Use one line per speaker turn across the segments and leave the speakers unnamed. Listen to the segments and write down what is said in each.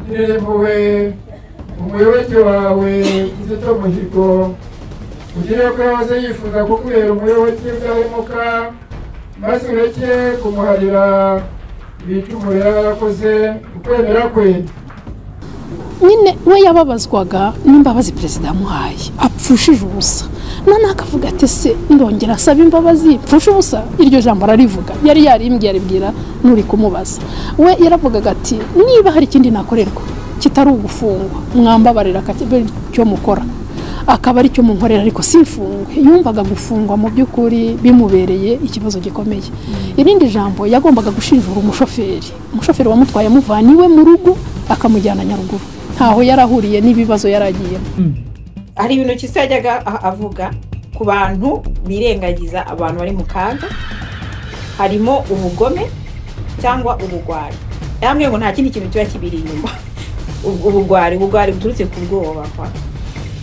Girira impuhwe umuyoboke wawe Kizito Mihigo, ugire ko yahoze yifuza kukubera umuyoboke udahemuka, maze ureke kumuharira ibicumuro yaba yarakoze ukwemera kwe.
Nyine we yababazwaga n'imbabazi perezida yamuhaye apfushije ubusa, noneho akavuga ati se ndongera asaba imbabazi pfusha ubusa. Iryo jambo ararivuga, yari yarimbwiye aribwira n'uri kumubaza. We yaravugaga ati niba hari ikindi nakorerwa kitari ugufungwa mwambabarira icyo mukora akaba ari cyo munkorera, ariko simfungwe. Yumvaga gufungwa mu by'ukuri bimubereye ikibazo gikomeye. Irindi jambo yagombaga gushinjura umushoferi wamutwaye amuvana iwe mu rugo akamujyana Nyaruguru, ntaho yarahuriye n'ibibazo yaragiyemo.
Hari ibintu Kizito yajyaga avuga ku bantu birengagiza abantu bari mu kaga, harimo ubugome cyangwa ubugwari. Yambwiye ngo nta kindi kintu kiba kibiri inyuma, ubugwari buturutse ku bwoba kwa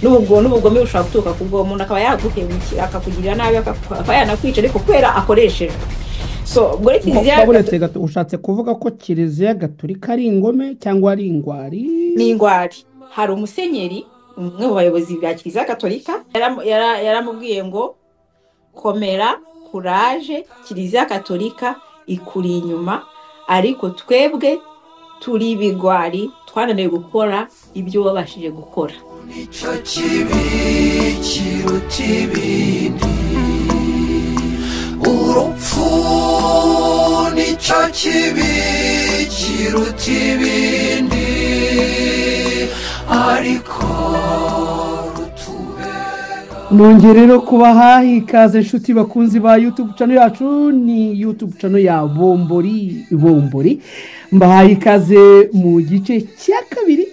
n'ubugome bushobora guturuka ku bwoba, umuntu akaba yaguhemukira akakugirira nabi akaba yanakwica ariko kubera akoreshejwe. So ubwo Kiliziya
ushatse kuvuga ko Kiliziya Gatolika ari ingome cyangwa ari ingwari?
Ni ingwari. Hari umusenyeri umwe mu bayobozi ba Kiliziya Gatolika yaramubwiye ngo komera, kuraje, Kiliziya Gatolika ikuri inyuma, ariko twebwe turi ibigwari twananiwe gukora ibyo wabashije gukora.
Nicyo kibi kiruta ibindi, urupfu nicyo kibi kiruta ibindi, ariko rutubera.
Nongere rero kubaha ikaze inshuti bakunzi ba YouTube channel yacu, ni YouTube channel ya Bombori Bombori. Mbahaye ikaze mu gice cya kabiri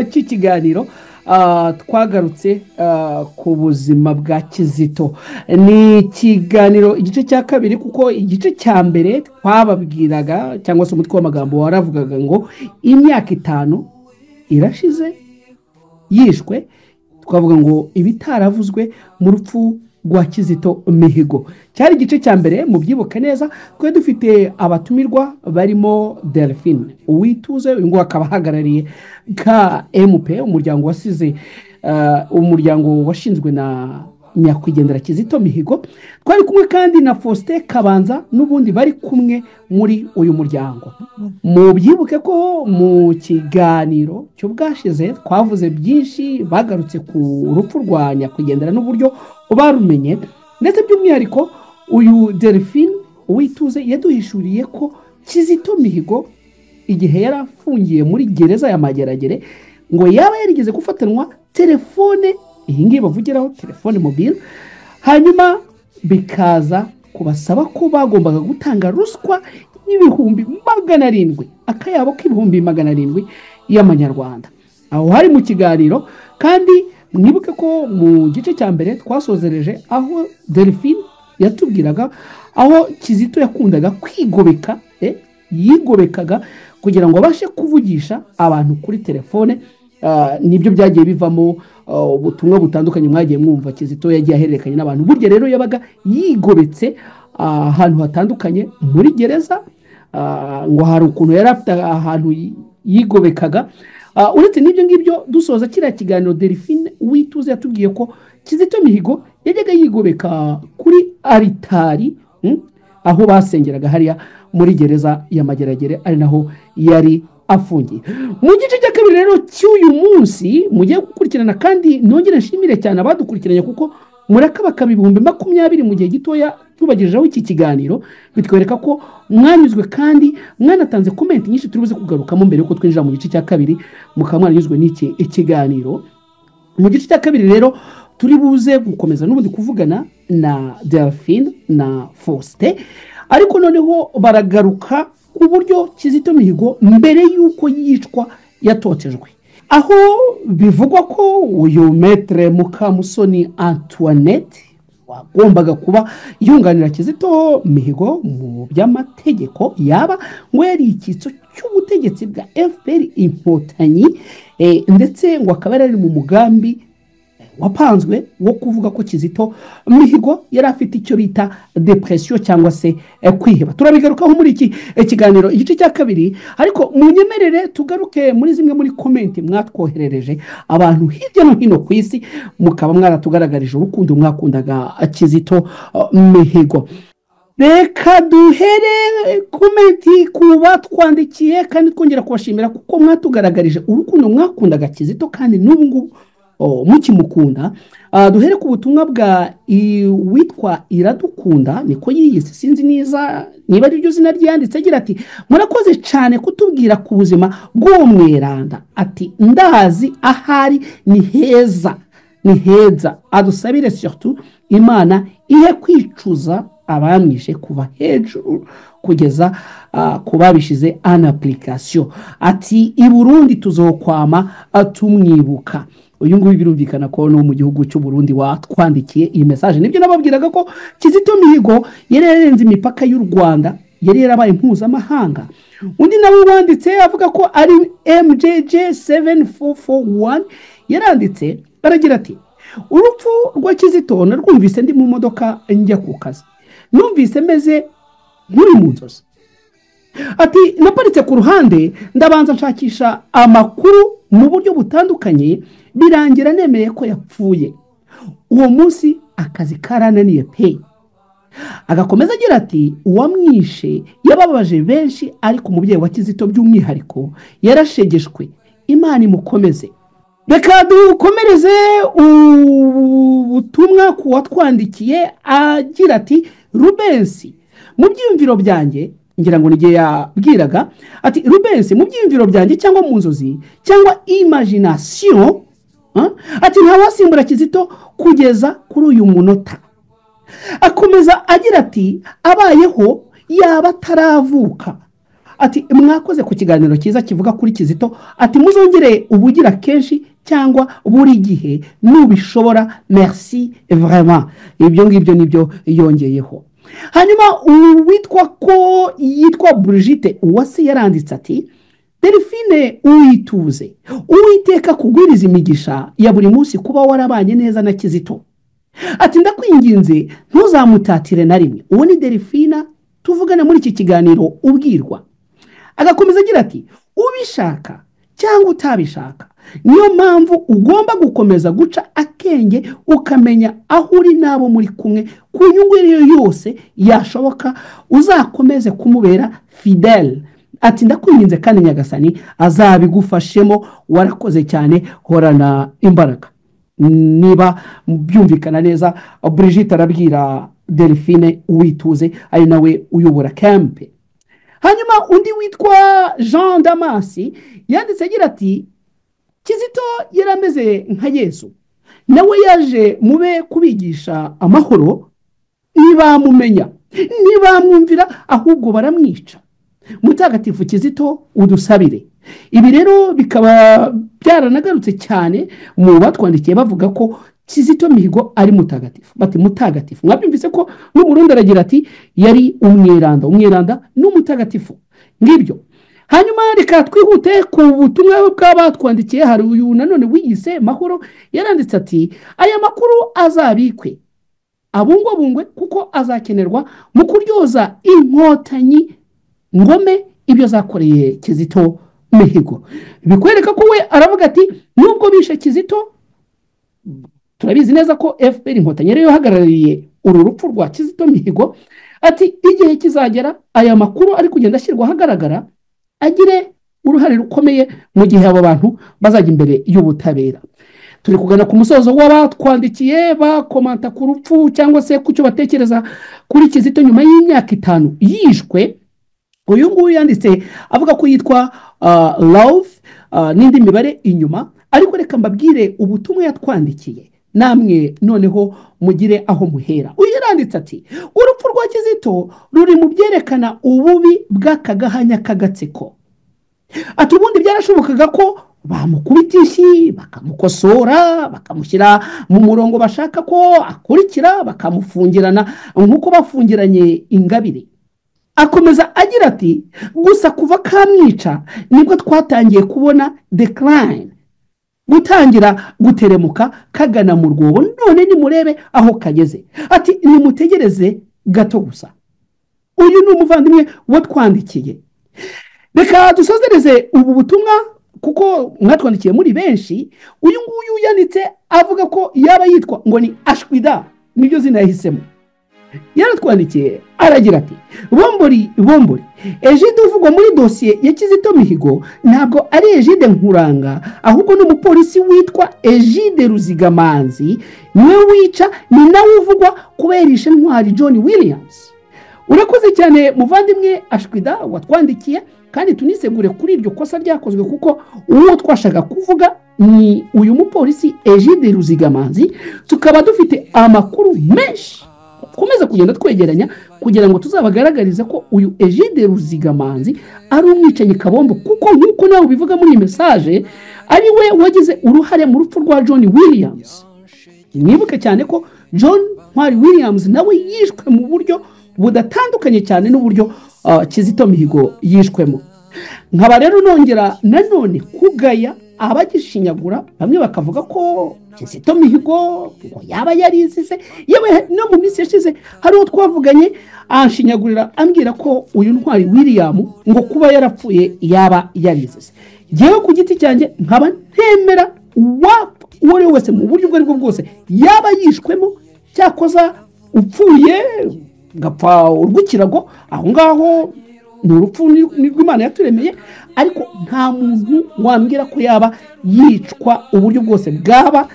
cy'ikiganiro. Twagarutse ku buzima bwa Kizito. Ni ikiganiro igice cya kabiri, kuko igice cya mbere twababwiraga cyangwa se umutwe w'amagambo waravugaga ngo imyaka 5 irashize yishwe, twavuga ngo ibitaravuzwe mu rupfu rwa Kizito Mihigo. Cyari igice cya mbere, mubyibuke neza. Twe dufite abatumirwa barimo Delphine Uwituze, uyu nguyu akaba ahagarariye KMP, umuryango wasize umuryango washinzwe na nyakwigendera Kizito Mihigo. Twari kumwe kandi na Faustin Kabanza n'ubundi bari kumwe muri uyu muryango. Mubyibuke ko mu kiganiro cy'ubwashize twavuze byinshi, bagarutse ku rupfu rwa nyakwigendera n'uburyo barumenye, ndetse by'umwihariko uyu Delphine Uwituze yaduhishuriye ko Kizito Mihigo igihe yari afungiye muri gereza ya Mageragere ngo yaba yarigeze gufatanwa telefone, iyi ngiyi bavugiraho telefone mobile, hanyuma bikaza kubasaba ko bagombaga gutanga ruswa y'700,000, akayabo k'700,000 y'amanyarwanda. Aho hari mu kiganiro. Kandi mwibuke ko mu gice cya mbere twasozereje aho Delphine yatubwiraga aho Kizito yakundaga kwigobeka, yigobekaga kugira ngo abashe kuvugisha abantu kuri telefone. Nibyo byagiye bivamo ubutumwa butandukanye mwagiye mwumva Kizito yagiye ahererekanya n'abantu. Burya rero yabaga yigobetse ahantu hatandukanye muri gereza, ngo hari ukuntu yari afite ahantu yigobekaga. Uretse n'ibyo ngibyo, dusoza kiriya kiganiro Delphine Uwituze yatubwiye ko Kizito Mihigo yajyaga yigobeka kuri aritari, aho basengeraga hariya muri gereza ya Mageragere, ari naho yari afungiye. Mu gice cya kabiri rero cy'uyu munsi mugiye gukurikirana, kandi nongere nshimire cyane abadukurikiranye kuko murakabaka 20,000 mu gihe gitoya tubagejejeho iki kiganiro, bitwereka ko mwanyuzwe kandi mwanatanze comment nyinshi turibuze kugarukamo mbere yuko twinjira mu gice cya kabiri, mukaba mwaranyuzwe n'iki ikiganiro. Mu gice cya kabiri rero turi buze gukomeza n'ubundi kuvugana na Delphine na Faustin, ariko noneho baragaruka ku buryo Kizito Mihigo mbere yuko yicwa yatotejwe, aho bivugwa ko uyu Maître Mukamusoni Antoinette wagombaga kuba yunganira Kizito Mihigo mu by'amategeko yaba ngo yari icyitso cy'ubutegetsi bwa FPR Inkotanyi, ndetse ngo akaba yari mu mugambi Wapanzwe wo kuvuga ko Kizito Mihigo yari afite icyo bita depression cyangwa se kwiheba. Turabigarukaho muri iki kiganiro igice cya kabiri, ariko munyemerere tugaruke muri zimwe muri comment mwatwoherereje abantu hirya no hino ku isi, mukaba mwaratugaragarije urukundo mwakundaga Kizito Mihigo. Reka duhere comment ku batwandikiye kandi twongera kubashimira kuko mwatugaragarije urukundo mwakundaga Kizito kandi n'ubu ngubu mukimukunda. Duhere ku butumwa bwa witwa Iradukunda, niko yiyise, sinzi niza niba ari ryo zina ryanditse, agira ati murakoze cyane kutubwira ku buzima bw'uwo mweranda, ati ndazi ahari ni heza, ni heza, adusabire surtout Imana ihe kwicuza abamwishe kuva hejuru kugeza ku babishize en application, ati i Burundi tuzokwama tumwibuka. Uyu nguyu birumvikana ko no mu gihugu cy'u Burundi watwandikiye iyi message. Nibyo nababwiraga ko Kizito Mihigo yari yarenze imipaka y'u Rwanda, yari yarabaye mpuzamahanga. Undi nawe wanditse avuga ko ari MJJ 7441 yaranditse aragira ati urupfu rwa Kizito narwumvise ndi mu modoka njya ku kazi, numvise meze nk'uri mu nzozi, ati naparitse ku ruhande ndabanza nshakisha amakuru mu buryo butandukanye, birangira nemeye ko yapfuye. Uwo munsi akazi karananiye pe. Agakomeza agira ati uwamwishe yababaje benshi, ariko umubyeyi wa Kizito by'umwihariko yarashegeshwe, Imana imukomeze. Reka dukomereze ubutumwa ku watwandikiye agira ati Rubensi mu byiyumviro byanjye, ngira ngo nigiye yabwiraga ati Rubensi mu byiyumviro byanjye cyangwa mu nzozi cyangwa imagination, ati ntawasimbura Kizito kugeza kuri uyu munota. Akomeza agira ati abayeho yaba ataravuka, ati mwakoze ku kiganiro cyiza kivuga kuri Kizito, ati muzongere ubugira kenshi cyangwa buri gihe nubishobora, merci vraiment. Ibyo ngibyo nibyo yongeyeho. Hanyuma uwitwa ko yitwa Brigitte Uwase yaranditse ati Delphine uwituze, Uwiteka kugwiriza imigisha ya buri munsi kuba warabanye neza na Kizito, ati ndakwinginze ntuzamutatire na rimwe. Uwo ni Delphine tuvugana muri iki kiganiro ubwirwa. Agakomeza agira ati ubishaka cyangwa utabishaka, niyo mpamvu ugomba gukomeza guca akenge ukamenya aho uri n'abo muri kumwe, ku nyungu iyo yose yashoboka uzakomeze kumubera fidèle, ati ndakwinginze kandi Nyagasani azabigufashemo, warakoze cyane, horana imbaraga. Niba byumvikana neza, Brigitte arabwira Delphine Uwituze ari nawe uyobora campe. Hanyuma undi witwa Jean Damasi yanditse agira ati Kizito yarameze nka Yesu, nawe yaje mube kubigisha amahoro, ntibamumenya ntibamwumvira ahubwo baramwica. Mutagatifu Kizito udusabire. Ibi rero bikaba byaranagarutse cyane mu batwandikiye bavuga ko Kizito Mihigo ari mutagatifu, bati mutagatifu. Mwabyumvise ko n'Umurundi aragira ati yari umweranda, umweranda n'umutagatifu, ngibyo. Hanyuma reka twihute ku butumwa bw'abatwandikiye. Hari uyu nanone wiyise Mahoro yaranditse ati aya makuru azabikwe abungwabungwe kuko azakenerwa mu kuryoza inkotanyi ngome ibyo zakoreye Kizito Mihigo. Bikwereka ko we aravuga ati nubwo bishe Kizito, turabizi neza ko FPR inkotanyi ariyo ihagarariye uru rupfu rwa Kizito Mihigo, ati igihe kizagera aya makuru ari kugenda ashyirwa ahagaragara agire uruhare rukomeye mu gihe abo bantu bazajya imbere y'ubutabera. Turi kugana ku musozo w'abatwandikiye bakomanta ku rupfu cyangwa se ku cyo batekereza kuri Kizito nyuma y'imyaka 5 yishwe. Uyu nguyu yanditse avuga ko yitwa Love n'indi mibare inyuma, ariko reka mbabwire ubutumwa yatwandikiye namwe noneho mugire aho muhera. Uyu yaranditse ati urupfu rwa Kizito ruri mu byerekana ububi bw'akagahanya k'agatsiko. Ati ubundi byarashobokaga ko bamukubita inshyi bakamukosora bakamushyira mu murongo bashaka ko akurikira, bakamufungirana nk'uko bafungiranye Ingabire. Akomeza agira ati gusa kuva kamwica nibwo twatangiye kubona decline, gutangira guteremuka kagana mu rwobo, none nimurebe aho kageze. Ati nimutegereze gato gusa. Uyu ni umuvandimwe watwandikiye. Reka dusozereze ubu butumwa kuko mwatwandikiye muri benshi. Uyu nguyu yanditse avuga ko yaba yitwa ngo ni Ashwida, nibyo zina yahisemo. Yaratwandikiye aragira ati bombori bombori, Egide uvugwa muri dosiye ya Kizito Mihigo ntabwo ari Egide Nkuranga, ahubwo ni umupolisi witwa Egide Ruzigamanzi, niwe wica, ni nawe uvugwa kuberisha Ntwari John Williams. Urakoze cyane muvandimwe Ashwida watwandikiye, kandi tunisegure kuri iryo kosa ryakozwe kuko uwo twashaka kuvuga ni uyu mupolisi Egide Ruzigamanzi. Tukaba dufite amakuru menshi komeza kugenda twegeranya kugira ngo tuzabagaragarize ko uyu Egide Ruzigamanzi ari umwicanyi kabombo, kuko nk'uko nawe ubivuga muri iyi message ari we wagize uruhare mu rupfu rwa John Williams. Mwibuke cyane ko John Ntwari Williams nawe yishwe mu buryo budatandukanye cyane n'uburyo Kizito Mihigo yishwemo. Nkaba rero nongera nanone kugaya abagishinyagura, bamwe bakavuga ko Kizito Mihigo ngo yaba yarizize. Yewe no mu minsi yashize hari uwo twavuganye anshinyagurira ambwira ko uyu Ntwari William ngo kuba yarapfuye yaba yarizize. Yewe ku giti cyanjye nkaba ntemera uwo ari we wese mu buryo ubwo aribwo bwose yaba yishwemo, cyakoza upfuye gapfa urw'ikirago, aho ngaho ni urupfu rw'Imana yaturemeye, ariko nta muntu wambwira ko yaba yicwa uburyo bwose bwaba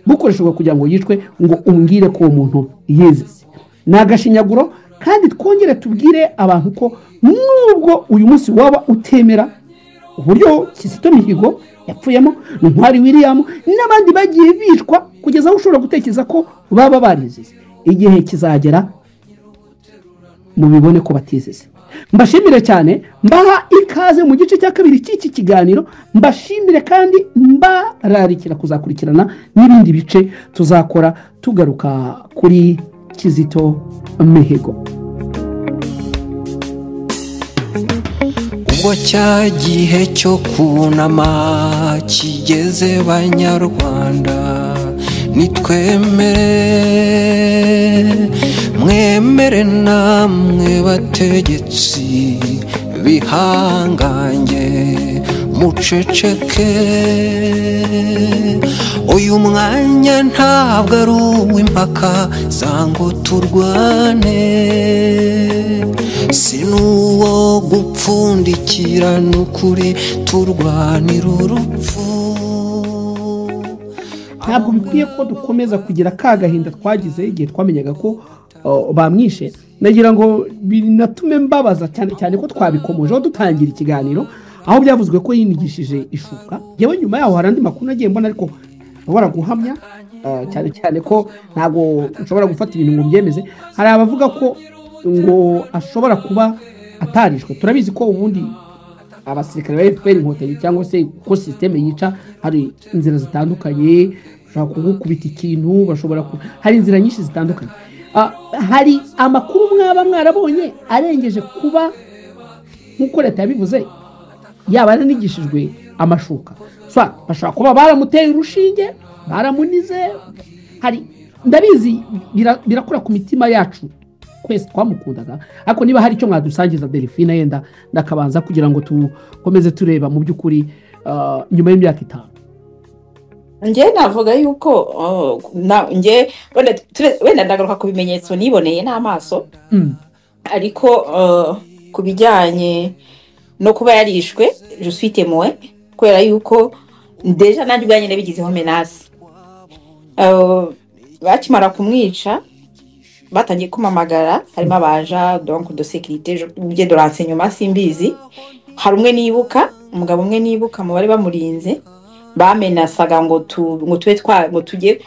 bukoreshejwe kugira ngo yicwe ngo umbwire ko uwo muntu yizize. Ni agashinyaguro. Kandi twongere tubwire abantu ko nubwo uyu munsi waba utemera uburyo Kizito Mihigo yapfuyemo, Ntwari William n'abandi bagiye bicwa kugeza aho ushobora gutekereza ko baba barizize, igihe kizagera mubibone ko batizize. Mbashimire cyane, mbaha ikaze mu gice cya kabiri cy'iki kiganiro. Mbashimire kandi mbararikira kuzakurikirana n'ibindi bice tuzakora tugaruka kuri Kizito Mihigo.
Ubwo cya gihe cyo kunama kigeze banyarwanda, nitwemere mwemere namwe bategetsi bihangange muceceke. Uyu mwanya ntabwo ari uw'impaka zango turwane, si n'uwo gupfundikira n'ukuri turwanira urupfu.
Ntabwo bikwiye ko dukomeza kugira ka gahinda twagize igihe twamenyaga ko bamwishe. Nagira ngo binatume mbabaza cyane cyane ko twabikomojeho dutangira ikiganiro, aho byavuzwe ko yinigishije ishuka. Yewe nyuma yaho hari andi makuru nagiye mbona, ariko nshobora guhamya cyane cyane ko ntabwo nshobora gufata ibintu ngo mbyemeze. Hari abavuga ko ngo ashobora kuba atarishwe. Turabizi ko ubundi abasirikare ba FPR Inkotanyi cyangwa se ko systeme yica hari inzira zitandukanye, bashobora kugukubita ikintu, bashobora hari inzira nyinshi zitandukanye. Hari amakuru mwaba mwarabonye arengeje kuba nk'uko leta yabivuze yaba yaranigishijwe amashuka, bashobora kuba baramuteye urushinge, baramunize. Hari ndabizi birakora ku mitima yacu twese twamukundaga, ariko niba hari icyo mwadusangiza Delphine yenda ndakabanza kugira ngo tukomeze tureba mu by'ukuri nyuma y'imyaka 5.
Nge navuga yuko nge wenda ndagaruka ku bimenyetso niboneye n'amaso, ariko ku bijyanye no kuba yarishwe je suis témoin, kubera yuko deja nanjye ubwanjye nabigizeho menace. Bakimara kumwica batangiye kumamagara, harimo abaja donc de sécurité bye de renseignement simbizi. Hari umwe nibuka, umugabo umwe nibuka mu bari bamurinze, bamenasaga ngo tube twa ngo tujye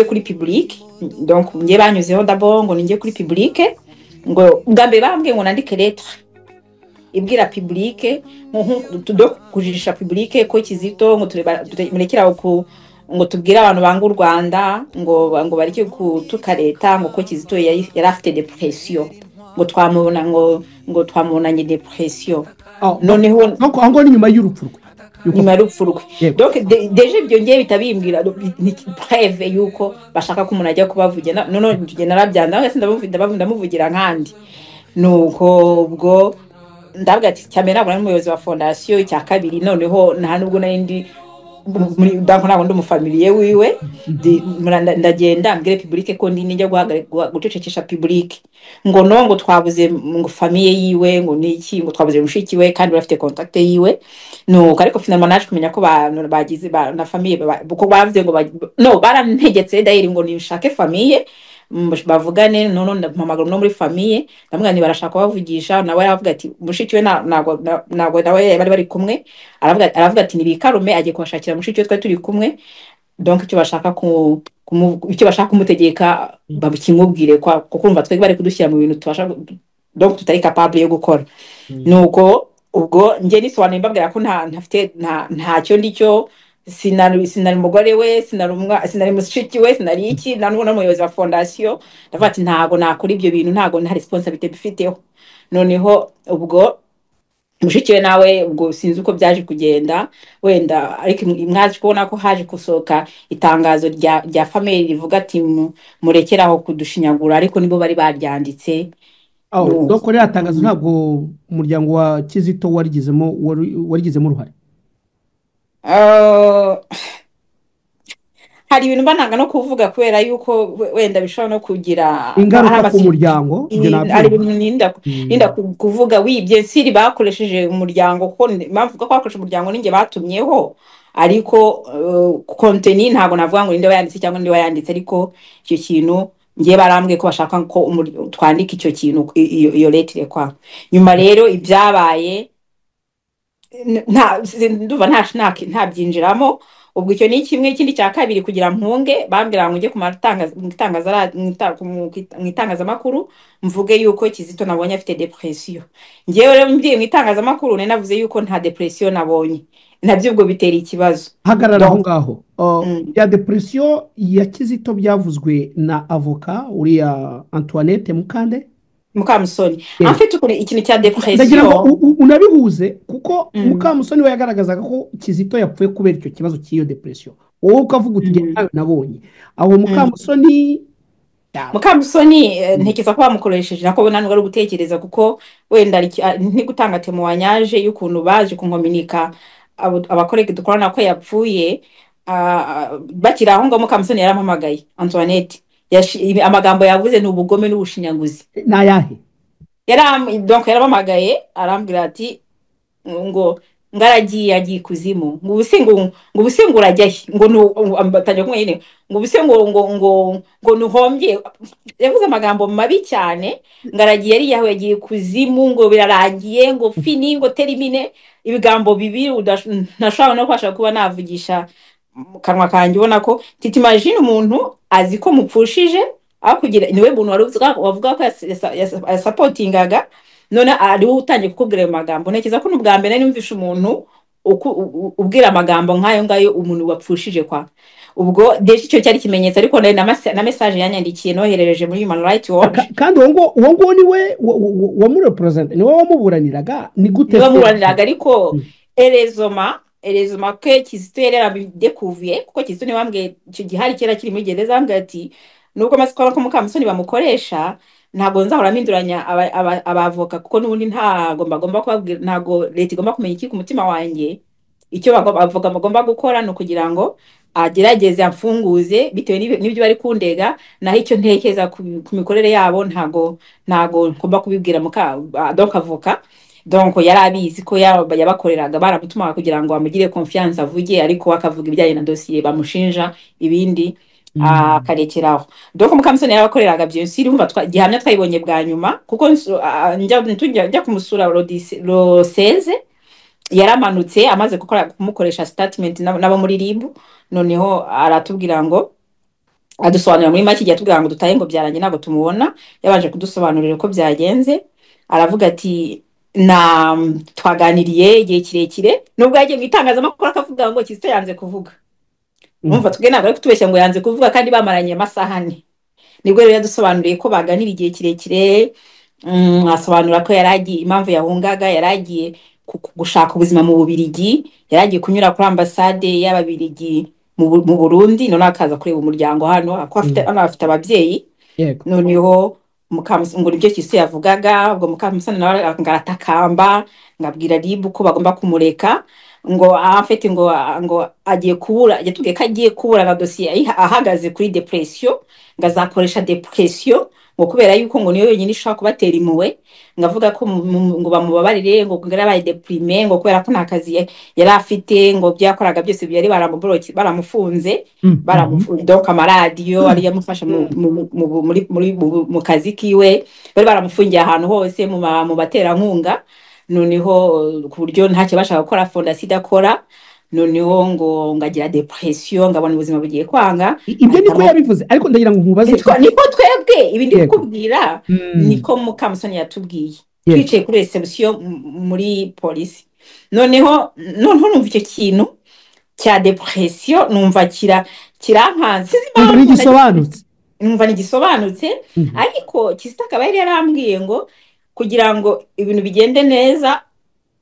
kuri public. Donc ngiye banyuzeho d'abord ngo ninjye kuri public, ngo bwa mbere bambwiye ngo nandike lettre ibwira public nko kujijisha public ko Kizito ngo turekera ku ngo tubwire abantu banga u Rwanda ngo bareke kutuka leta, ngo ko Kizito yari afite depression, ngo twamubona ngo twamubonanye depression.
Noneho ngo ni nyuma y'urupfu rwe. Yuko
Nyuma y'urupfu rwe.
Yego.
Donc déjà ibyo ngiye bitabimbwira ni preuve yuko bashaka ko umuntu ajya kubavugira. None njye narabyanze, ahubwo se ndamuvugira nkandi. Nuko ubwo ndavuga ati cyambere ntabwo nari umuyobozi wa fondation, icya kabiri noneho nta nubwo nari ndi muri, donc ntabwo ndi umufamiliye wiwe. Ndagenda mbwire public ko ndi nijya gucecekesha public ngo no ngo twabuze ngo famille yiwe, ngo niki, ngo twabuze mushiki we kandi bafite contact yiwe. Nuko ariko finalement naje kumenya ko bagize na famille kuko bavuze ngo no barantegetse dayiri ngo nishake famille bavugane. None ndampamagara no muri famille, ndamubwira nti barashaka kubavugisha. Nawe aravuga ati mushiki we ntabwo nawe bari kumwe. Aravuga ati nibikarume agiye kubashakira mushiki we twari turi kumwe. Donc icyo bashaka icyo bashaka kumutegeka babikimubwire kwa kuko urumva twebwe bari kudushyira mu bintu tubasha donc tutari capable yo gukora. Nuko ubwo njye nisobanuye mbabwira ko nta ntafite nta ntacyo ndicyo, sinari umugore we, sinari mushiki we, sinari iki, nta n'ubu n'umuyobozi wa fondation. Ndavuga ati ntago nakora ibyo bintu, ntago nta responsabilité mbifiteho. Noneho ubwo mushiki we nawe ubwo sinzi uko byaje kugenda wenda, ariko mwaje kubona ko haje gusohoka itangazo rya famille rivuga ati murekere aho kudushinyagura, ariko nibo bari baryanditse.
Aho
Nuko.
Donc ririya tangazo ntabwo umuryango wa Kizito warigizemo uruhare?
Hari ibintu mba nanga no kuvuga kubera yuko wenda bishobora no kugira
ingaruka
hari
ku muryango, ibyo
hari
nabyumva.
ibintu ninda kuvuga wibye siri bakoresheje umuryango, kuko impamvu ko bakoresheje umuryango ninjye batumyeho, ariko contenu ntabwo navuga ngo ninde wayanditse cyangwa ninde wayanditse, ariko icyo kintu ngiye barambwiye ko bashaka ko twandika icyo kintu, iyo lettre kwa. Nyuma rero ibyabaye nta ndumva ntabyinjiramo. Ubwo icyo ni kimwe. Ikindi cya kabiri, kugira mpunge bambwira ngo njye ku mu itangazamakuru mvuge yuko Kizito nabonye afite depression. Njyewe rero mbwiye mu itangazamakuru nari navuze yuko nta depression nabonye, nabyo ubwo bitera ikibazo.
Hagarara aho
Donc,
ngaho. Bya depression ya Kizito byavuzwe na avoka uriya Antoinette Mukande.
Mukamusoni.
Yego.
En fait ukuntu ikintu cya
Ndagira ngo
depression
unabihuze kuko Mukamusoni we yagaragazaga ko Kizito yapfuye kubera icyo kibazo cy'iyo depression, wowe ukavuga uti njye ntayo nabonye aho. Mukamusoni
Mukamusoni ntekereza ko bamukoresheje, nako ntabwo ari ugutekereza, kuko wenda nti gutanga témoignage y'ukuntu baje kunkominika aba collègues dukorana ko yapfuye. Bakiri aho ngaho Mukamusoni yarampamagaye Antoinette. Amagambo yavuze ni ubugome n'ubushinyaguzi.
Ni ayahe?
Donc yarampamagaye arambwira ati ngo ngaragiye agiye ikuzimu, ngo ubuse ngo ubuse ngo urajya he, ngo atangiye kumwe nyine ngo ubuse ngo nuhombye. Yavuze amagambo mabi cyane, ngaragiye yari yawe yagiye ikuzimu, ngo birarangiye, ngo fini, ngo terminé, ibigambo bibi ntashobora no kubasha kuba navugisha mu kanwa kanjye. Ubona ko t'imagines umuntu azi ko mupfushije, aho kugira niwe muntu wari wavuga ko yasapotingaga, none ariwe utangiye kukubwira ayo magambo. Ntekereza ko n'ubwa mbere nari numvishe umuntu ubwira amagambo nk'ayo ngayo umuntu wapfushije kwa. Ubwo déjà icyo cyari ikimenyetso, ariko nari na message yanyandikiye noherereje muri Human Rights Watch.
Kandi uwo nguwo niwe wamurepresenta, niwe wamuburaniraga, ni gute
Niwe
se?
Wamuburaniraga, ariko heureusement ke Kizito yari yarabidekuviye, kuko Kizito niwe wambwiye icyo gihe hari kera kiri muri gereza, ambwira ati nubwo maze kubona ko Mukamusoni bamukoresha, ntabwo nzahora mpinduranya abavoka, kuko n'ubundi ntabwo mbagomba kubabwira, ntabwo leta igomba kumenya ikiri ku mutima wanjye. Icyo abavoka bagomba gukora ni ukugira ngo agerageze amfunguze bitewe n'ibyo bari kundega, naho icyo ntekereza ku mikorere yabo ntago ngomba kubibwira muka donc avoka. Donc yari abizi ko yabakoreraga, baramutumaga kugira ngo amugire confiance avuge, ariko we akavuga ibijyanye na dosiye bamushinja, ibindi akarekeraho. Donc Mukamusoni yarabakoreraga bien sûr. Urumva gihamya twayibonye bwa nyuma, kuko njya kumusura le 16 yaramanutse amaze gukora kumukoresha statement n'abo muri RIB. Noneho aratubwira ngo adusobanurira muri make, igihe atubwira ngo dutahe ngo byarangiye ntabwo tumubona, yabanje kudusobanurira uko byagenze. Aravuga ati na twaganiriye igihe kirekire, nubwo yagiye mu itangazamakuru akavuga ngo Kizito yanze kuvuga. Umva, twe ntabwo ari kutubeshya ngo yanze kuvuga kandi bamaranye amasaha 4. Nibwo rero yadusobanuriye ko baganira igihe kirekire, asobanura ko yari agiye, impamvu yahungaga yari agiye gushaka ubuzima mu Bubiligi. Yari agiye kunyura kuri ambasade y'Ababiligi mu Burundi, noneho akaza kureba umuryango hano, ko afite hano afite ababyeyi. Noneho ngo nibyo Kizito yavugaga. Ubwo Mukamusoni nawe ngo aratakamba, ngo abwira RIB ko bagomba kumureka, ngo afite ngo agiye kubura, yatubwiye ko agiye kubura na dosiye ahagaze kuri depression, ngo azakoresha depression, ngo kubera yuko ngo niyo yonyine ishobora kubatera impuhwe, ngo avuga ko ngo bamubabarire, ngo yarabaye déprimé, ngo kubera ko nta kazi yari afite, ngo ibyo yakoraga byose byari baramufunze, baramufunze. Donc amaradiyo ariyo amufasha mu kazi kiwe, bari baramufungiye ahantu hose mu baterankunga. Noneho ku buryo ntacyo bashaka gukora, fondation idakora. Noneho ngo agira depression, ngo abona ubuzima bugiye kwanga.
Ibyo niko
Ahitamo
yabivuze, ariko ndagira ngo nkubaze.
Niko twebwe ibi ndi kukubwira, niko Mukamusoni yatubwiye twicaye kuri reception muri polisi. Noneho numva icyo kintu cya depression, numva kirankanze, sinzi
Numva
impamvu.
ntigisobanutse.
Numva ntigisobanutse. Ariko Kizito akaba yari yarambwiye ngo kugira ngo ibintu bigende neza,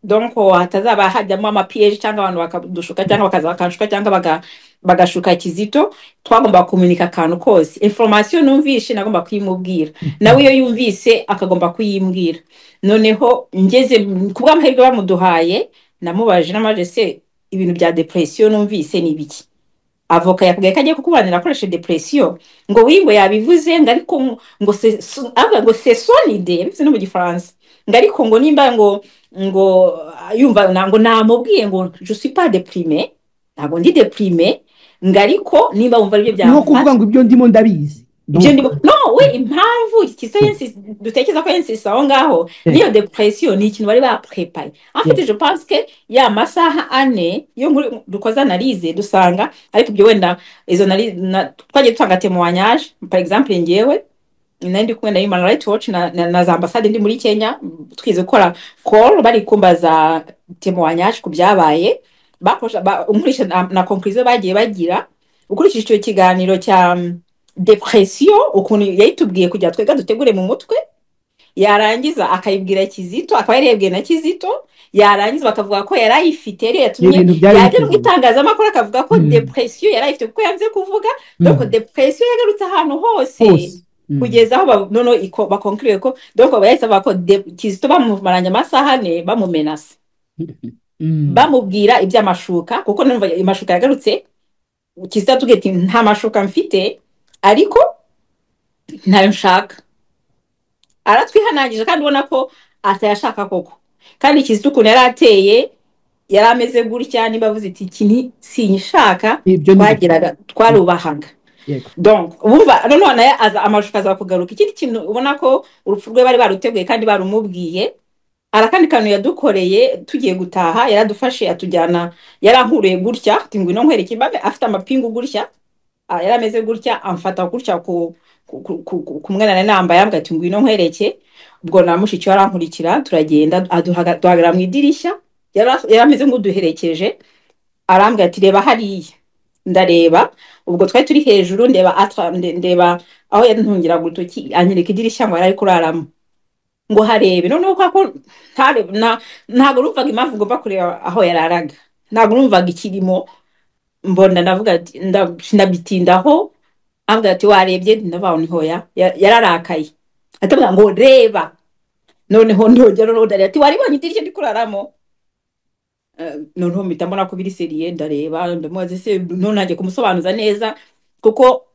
donc hatazaba hajyamo ama piège, cyangwa abantu bakadushuka, cyangwa bakaza bakanshuka, cyangwa bagashuka Kizito, twagomba kumenyeka akantu kose. Information numvishe nagomba kuyimubwira, nawe iyo yumvise akagomba kuyimbwira. Noneho ngeze ku bw'amahirwe bamuduhaye, namubaje n'amaje: "Se ibintu bya depression numvise ni ibiki? Avoka yakubwiye ko agiye kukuburanira akoresheje depression?" Ngo oui, ngo yabivuze, ngo ariko ngo avuga ngo c'est son idée, yabivuze no mu Gifaransa, ngo ariko ngo nimba ngo yumva ngo namubwiye ngo je suis pas déprimé, ntabwo ndi déprimé, ngo ariko nimba wumva aribyo
Ni nko kuvuga
byamufasha.
ngo ibyo ndimo ndabizi.
Ibyo ndimo no we impamvu Kizito dutekereza ko yinsiste aho ngaho, niyo depression, ni ikintu bari bapréparé en fait. Je pense que ya masaha 4 iyo dukoze analyse dusanga, ariko ibyo wenda izo analyse twagiye dutanga témoignage. Par exemple, ngewe nari ndi kumwe na Human Rights Watch na za ambasade ndi muri Kenya, twize gukora call, bari kumbaza témoignage ku byabaye, bakoresha nkurikije na conclusion bagiye bagira ukurikije icyo kiganiro cya depression, ukuntu yayitubwiye kugira twebwe dutegure mu mutwe, yarangiza akayibwira Kizito, akaba yari yabwiye na Kizito, yarangiza bakavuga ko yari ayifite, yari yatumye
Ibintu byari
yajya no mu
biteguye.
itangazamakuru akavuga ko depression yari ayifite kuko yanze kuvuga. Donc depression yagarutse ahantu hose
hose.
Kugeza aho noneho bakonkuriye ko donc bahise bavuga ko Kizito bamumaranye amasaha 4 bamumenasa, bamubwira iby'amashuka, kuko numva amashuka yagarutse. Kizito yatubwiye ati: "Nta mashuka mfite, ariko ntayo nshaka." Aratwihanangije kandi ubona ko atayashaka koko. Kandi Kizito ukuntu yari ateye, yari ameze gutya, niba avuze iti: "Iki sinyishaka,"
Ibyo ni
twageraga twarubahaga. Donc wumva noneho naye aza amashuka aza kugaruka. Ikindi kintu ubona ko urupfu rwe bari baruteguye kandi barumubwiye, hari akandi kantu yadukoreye tugiye gutaha. Yaradufashe atujyana, yarankuruye gutya ati: "Ngwino nkwereke." Imbabe afite amapingu gutya, yari ameze gutya, amfata gutya ku mwenda nari nambaye, ambwira ati: "Ngwino nkwereke." Ubwo na mushiki we arankurikira, turagenda, duhagarara mu idirishya, yari ameze nk'uduherekeje, arambwira ati: "Reba hariya." Ndareba, ubwo twari turi hejuru, ndeba ndeba aho yantungiraga urutoki, anyereka idirishya ngo yari ari kuraramo, ngo harebe. Noneho kubera ko ntabwo numvaga impamvu ngomba kureba aho yararaga, ntabwo numvaga ikirimo, mbona ndavuga ati ndabitindaho. Ambwira ati: "Warebye?" Ndavuga ngo hoya. Yararakaye atavuga ngo: "Reba." Noneho ndongera, noneho ndareba, ati: "Waribonye idirishya ndi kuraramo?" Noneho mpita mbona ko biri sérieux, ndareba, ndamubaza ese none nanjye kumusobanuza neza, kuko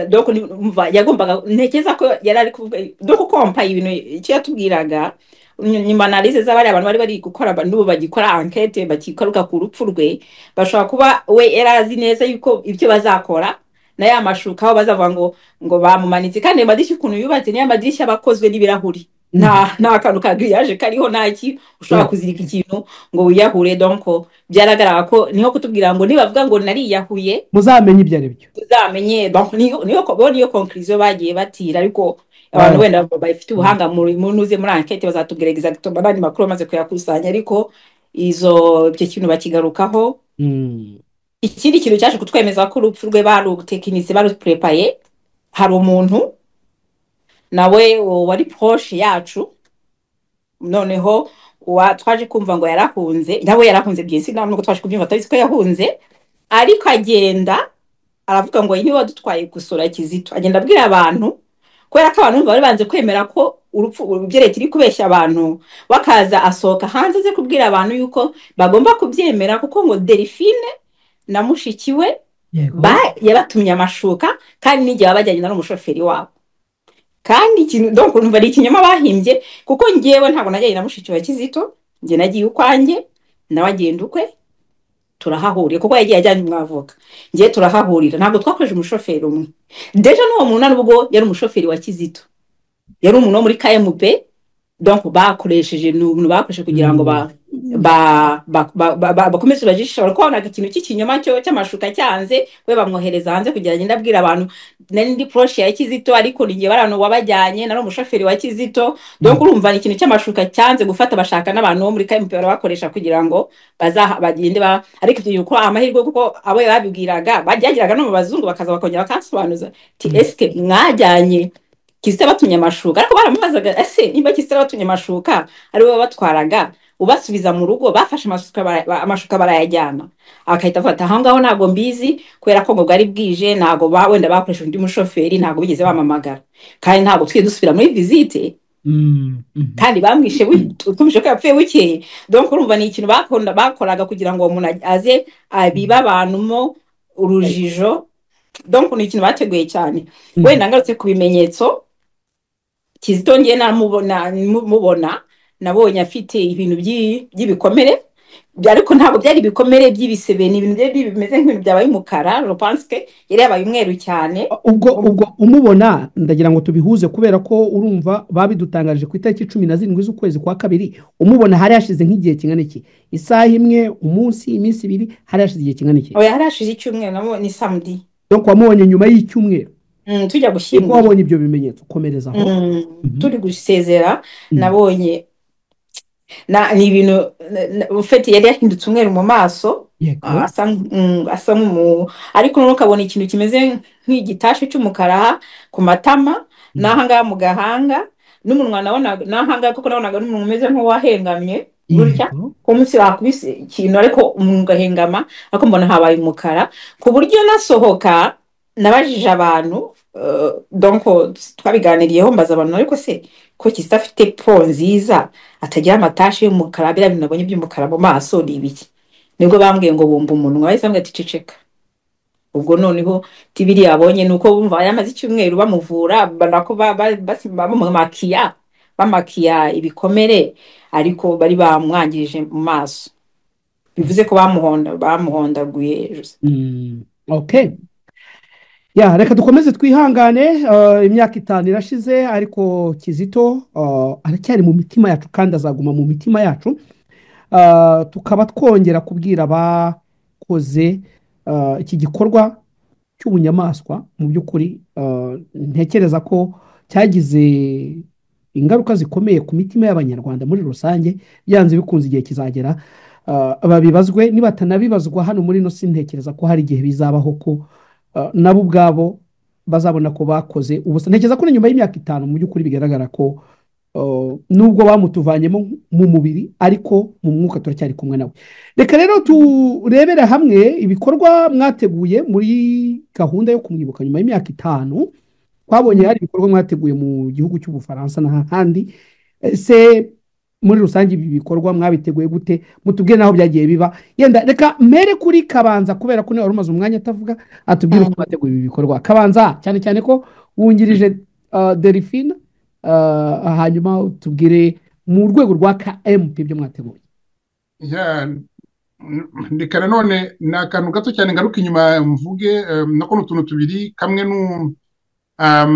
donc umva yagombaga, ntekereza ko yari ari kuvuga, donc kompaye ibintu icyo yatubwiraga nyuma, analyse z'abari abantu bari bari gukora, n'ubu bagikora enquête, bakikaruka ku rupfu rwe, bashobora kuba we yari azi neza yuko ibyo bazakora na ya mashuka, aho bazavuga ngo bamumanitse. Kandi ayo madirishya ukuntu yubatse, niyo madirishya aba akozwe n'ibirahuri, nta kantu ka grillage kariho, nta ki ushobora kuzirika ikintu ngo wiyahure. Donc byaragaragara ko niho kutubwira ngo nibavuga ngo nariyahuye,
muzamenye ibyo ari byo.
Tuzamenye. Donc niyo conclusion bagiye batira, ariko abantu wenda bafite ubuhanga muri munuze muri enquête bazatubwira exactement n'andi makuru bamaze kuyakusanya, ariko izo icyo kintu bakigarukaho. Ikindi kintu cyaje kutwemeza ko urupfu rwe barutekinise, barupréparé, hari umuntu nawe wari proche yacu, noneho Wa twaje kumva ngo yarahunze, nawe yarahunze byinshi, ntabwo twaje kubyumva atabizi ko yahunze, ariko agenda aravuga ngo niwe wadutwaye gusura Kizito, agenda abwira abantu kubera ko abantu bari banze kwemera ko urupfu ibyo leta iri kubeshya abantu, bakaza asohoka hanze aze kubwira abantu yuko bagomba kubyemera kuko ngo Delphine na mushiki we yabatumye amashuka kandi n'igihe baba bajyanye n'umushoferi wabo. Kandi ikintu donc urumva ari ikinyoma bahimbye, kuko njyewe ntabwo najyanye na mushiki wa Kizito, njye nagiye ukwanjye nawe agenda ukwe, turahahurira kuko yagiye ajyanye umwavoka, njye turahahurira, ntabwo twakoresheje umushoferi umwe. Déjà n'uwo muntu nubwo yari umushoferi wa Kizito, yari umuntu wo muri KMB, donc bakoresheje ni umuntu bakoresheje kugira ngo bakomeze bajishe, kuko babonaga ikintu cy'ikinyoma cyo cy'amashuka cyanze, we bamwohereza hanze kugira ngo agende abwira abantu nari ndi proche ya Kizito, ariko ni njye bari abantu wabajyanye, nari umushoferi wa Kizito. Donc urumva ni ikintu cy'amashuka cyanze gufata, bashaka n'abantu bo muri KMP barabakoresha kugira ngo bazaha bagende ba, ariko ibyo yuko amahirwe kuko abo babibwiraga bajyagiraga no mu bazungu bakaza bakongera bakansobanuza ti eske mwajyanye Kizito batumye amashuka, ariko baramubazaga ese niba Kizito batumye amashuka ari we wabatwaraga ubasubiza mu rugo, bafashe amashuka barayajyana, akahita avuga ati aho ngaho ntabwo mbizi kubera ko ngo bwari bwije, ntabwo wenda bakoresheje undi mushoferi, ntabwo bigeze bamamagara, kandi ntabwo twigeze dusubira muri visite, kandi bamwishe twumvise ko yapfuye bukeye. Donc urumva ni ikintu bakoraga kugira ngo uwo muntu aze abibe abantu mo urujijo, donc ni ikintu bateguye cyane. Wenda ngarutse ku bimenyetso, Kizito ngiye namubona mubona nabonye afite ibintu by'ibikomere, ariko ntabwo byari ibikomere by'ibisebe, ni ibintu byari bimeze nk'ibintu byabaye umukara, je pense que yari yabaye umweru cyane.
Ubwo umubona ndagira ngo tubihuze kubera ko urumva babidutangarije ku itariki 17 z'ukwezi kwa kabiri, umubona hari hashize nk'igihe kingana iki? Isaha imwe, umunsi, iminsi ibiri, hari hashize igihe kingana iki?
Oya, hari hashize icyumweru, nabo ni samedi.
Donc wamubonye nyuma y'icyumweru.
Tujya
Nibwo
gushyingura.
wabonye ibyo bimenyetso, komereza aho.
Turi gusezera nabonye ni ibintu ufite yari yahindutse umweru mu maso, asa nk'umu, ariko noneho ukabona ikintu kimeze nk'igitashe cy'umukara ku matama n'aha ngaha mu gahanga n'umunwa, nabonaga n'aha ngaha kuko nabonaga n'umunwa umeze nk'uwahengamye gutya, ku munsi bakubise ikintu ariko umunwa ugahengama, ariko mbona habaye umukara ku buryo nasohoka nabajije abantu, donc twabiganiriyeho mbaza abantu ariko se ko Kizito afite peau nziza atagira amatashe y'umukara, biriya bintu nabonye by'umukara mu maso ni ibiki? Nibwo bambwiye ngo bumva umunwa, bahise bambwira ati ceceka. Ubwo noneho tibiri yabonye nuko bumva yamaze icyumweru bamuvura, nako bamakiya ibikomere, ariko bari bamwangirije mu maso, bivuze ko bamuhondaguye.
Okay. Ya, reka dukomeze twihangane, imyaka 5 irashize ariko Kizito aracyari mu mitima yacu kandi azaguma mu mitima yacu. Tukaba twongera kubwira abakoze iki gikorwa cy'ubunyamaswa, mu by'ukuri ntekereza ko cyagize ingaruka zikomeye ku mitima y'Abanyarwanda muri rusange, byanze bikunze igihe kizagera babibazwe, nibatanabibazwa hano muri ino si ntekereza ko hari igihe bizabaho ko nabo ubwabo bazabona ko bakoze ubusa. Ntekereza ko nyuma y'imyaka 5 mu by'ukuri bigaragara ko nubwo bamutuvanyemo mu mubiri ariko mu mwuka turacyari kumwe nawe. Reka rero turebere hamwe ibikorwa mwateguye muri gahunda yo kumwibuka nyuma y'imyaka 5. Twabonye hari ibikorwa mwateguye mu gihugu cy'Ubufaransa n'ahandi. Ese muri rusange ibi bikorwa mwabiteguye gute? Mutubwire naho byagiye biba. Yenda reka mere kuri Kabanza kubera ko niwe wari umaze umwanya atavuga, atubwire uko mwateguye ibi bikorwa. Kabanza, cyane cyane ko wungirije Delphine, hanyuma utubwire mu rwego rwa KMP ibyo mwateguye.
Reka nanone ni akantu gato cyane ngaruka inyuma mvuge, nako ni utuntu tubiri, kamwe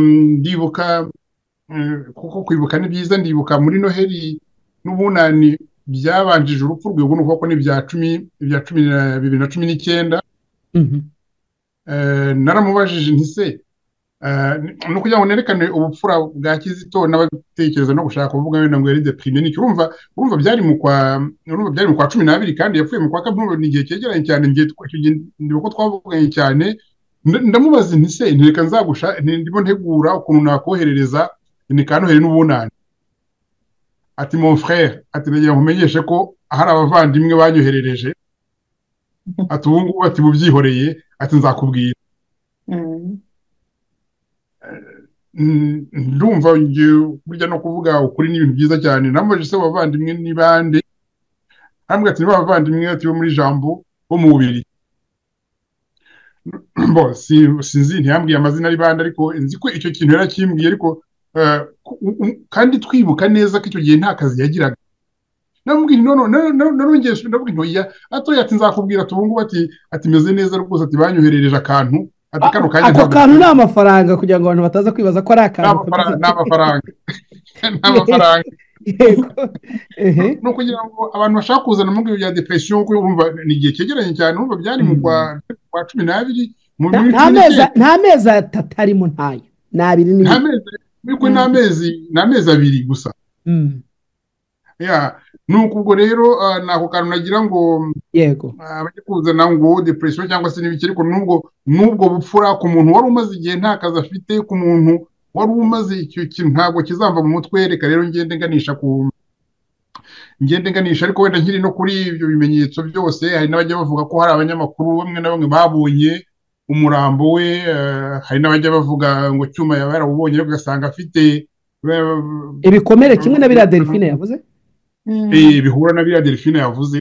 ndibuka, kuko kwibuka ni byiza, ndibuka muri Noheli n'ubunani byabanjije urupfu rwe, ubwo ni ukuvuga ko ni ibya 2019. Naramubajije nti se ni ukugira ngo nerekane ubupfura bwa Kizito n'abatekereza no gushaka kuvuga wenda ngo yari deprime n'icyo, urumva byari mu kwa 12 kandi yapfuye mu kwa kabiri, ni igihe cyegeranye cyane, ngiye ndibuka ko twavuganye cyane, ndamubaza nti se ntireka nzagusha, ndimo ntegura ukuntu nakoherereza ni ka Noheli n'ubunani. Ati: "Mon frère," ati, "nagira ngo nkumenyeshe ko hari abavandimwe banyoherereje," ati, "ubu ngubu," ati, "bubyihoreye," ati, "nzakubwira." Ndumva ngiye burya no kuvuga ukuri ni ibintu byiza cyane. Namubajije: "Se abavandimwe ni bande?" Arambwira ati: "Ni ba bavandimwe," ati, "bo muri Jambo, bo mu Bubiligi." Bo sinzi, ntiyambwiye amazina ari bande, ariko nzi ko icyo kintu yarakimbwiye. Ariko kandi twibuka neza ko icyo gihe nta kazi yagiraga. Namubwiye: "No, no, no, no." Narongeye ndabwira nti: "Oya." Atoya ati: "Nzakubwira." Ati: "Ubu ngubu," ati, "meze neza rwose," ati, "banyoherereje akantu," ati, "kano kanya
Ako
ntabwo."
kantu ni amafaranga, kugira ngo abantu bataza kwibaza ko ari
Ni
akantu.
amafaranga, ni amafaranga, ni amafaranga.
Yego, ehe.
Ni ukugira ngo abantu bashaka kuzana muri bya depression, kuko urumva ni igihe cyegeranye cyane, urumva byari mu kwa 12 mu
Nta
bibiri
nta
cumi
mezi
n'icyenda.
Nta mezi 3 arimo, ntayo, ni 2
Nta
n'igice.
mezi, ariko ni amezi 2 gusa. Ya, nuko ubwo rero ni ako kantu nagira ngo bajye kuzana ngo depression cyangwa se n'ibiki, ariko nubwo bupfura ku muntu wari umaze igihe nta kazi afite, ku muntu wari umaze icyo kintu, ntabwo kizamva mu mutwe. Reka rero ngende nganisha, ariko wenda nkiri no kuri ibyo bimenyetso byose, hari n'abajya bavuga ko hari abanyamakuru bamwe na bamwe babonye umurambo we, hari n'abajya bavuga ngo Cyuma yaba yarawubonye, ariko ugasanga afite
Ibikomere kimwe na biriya Delphine yavuze.
Bihura na biriya Delphine yavuze.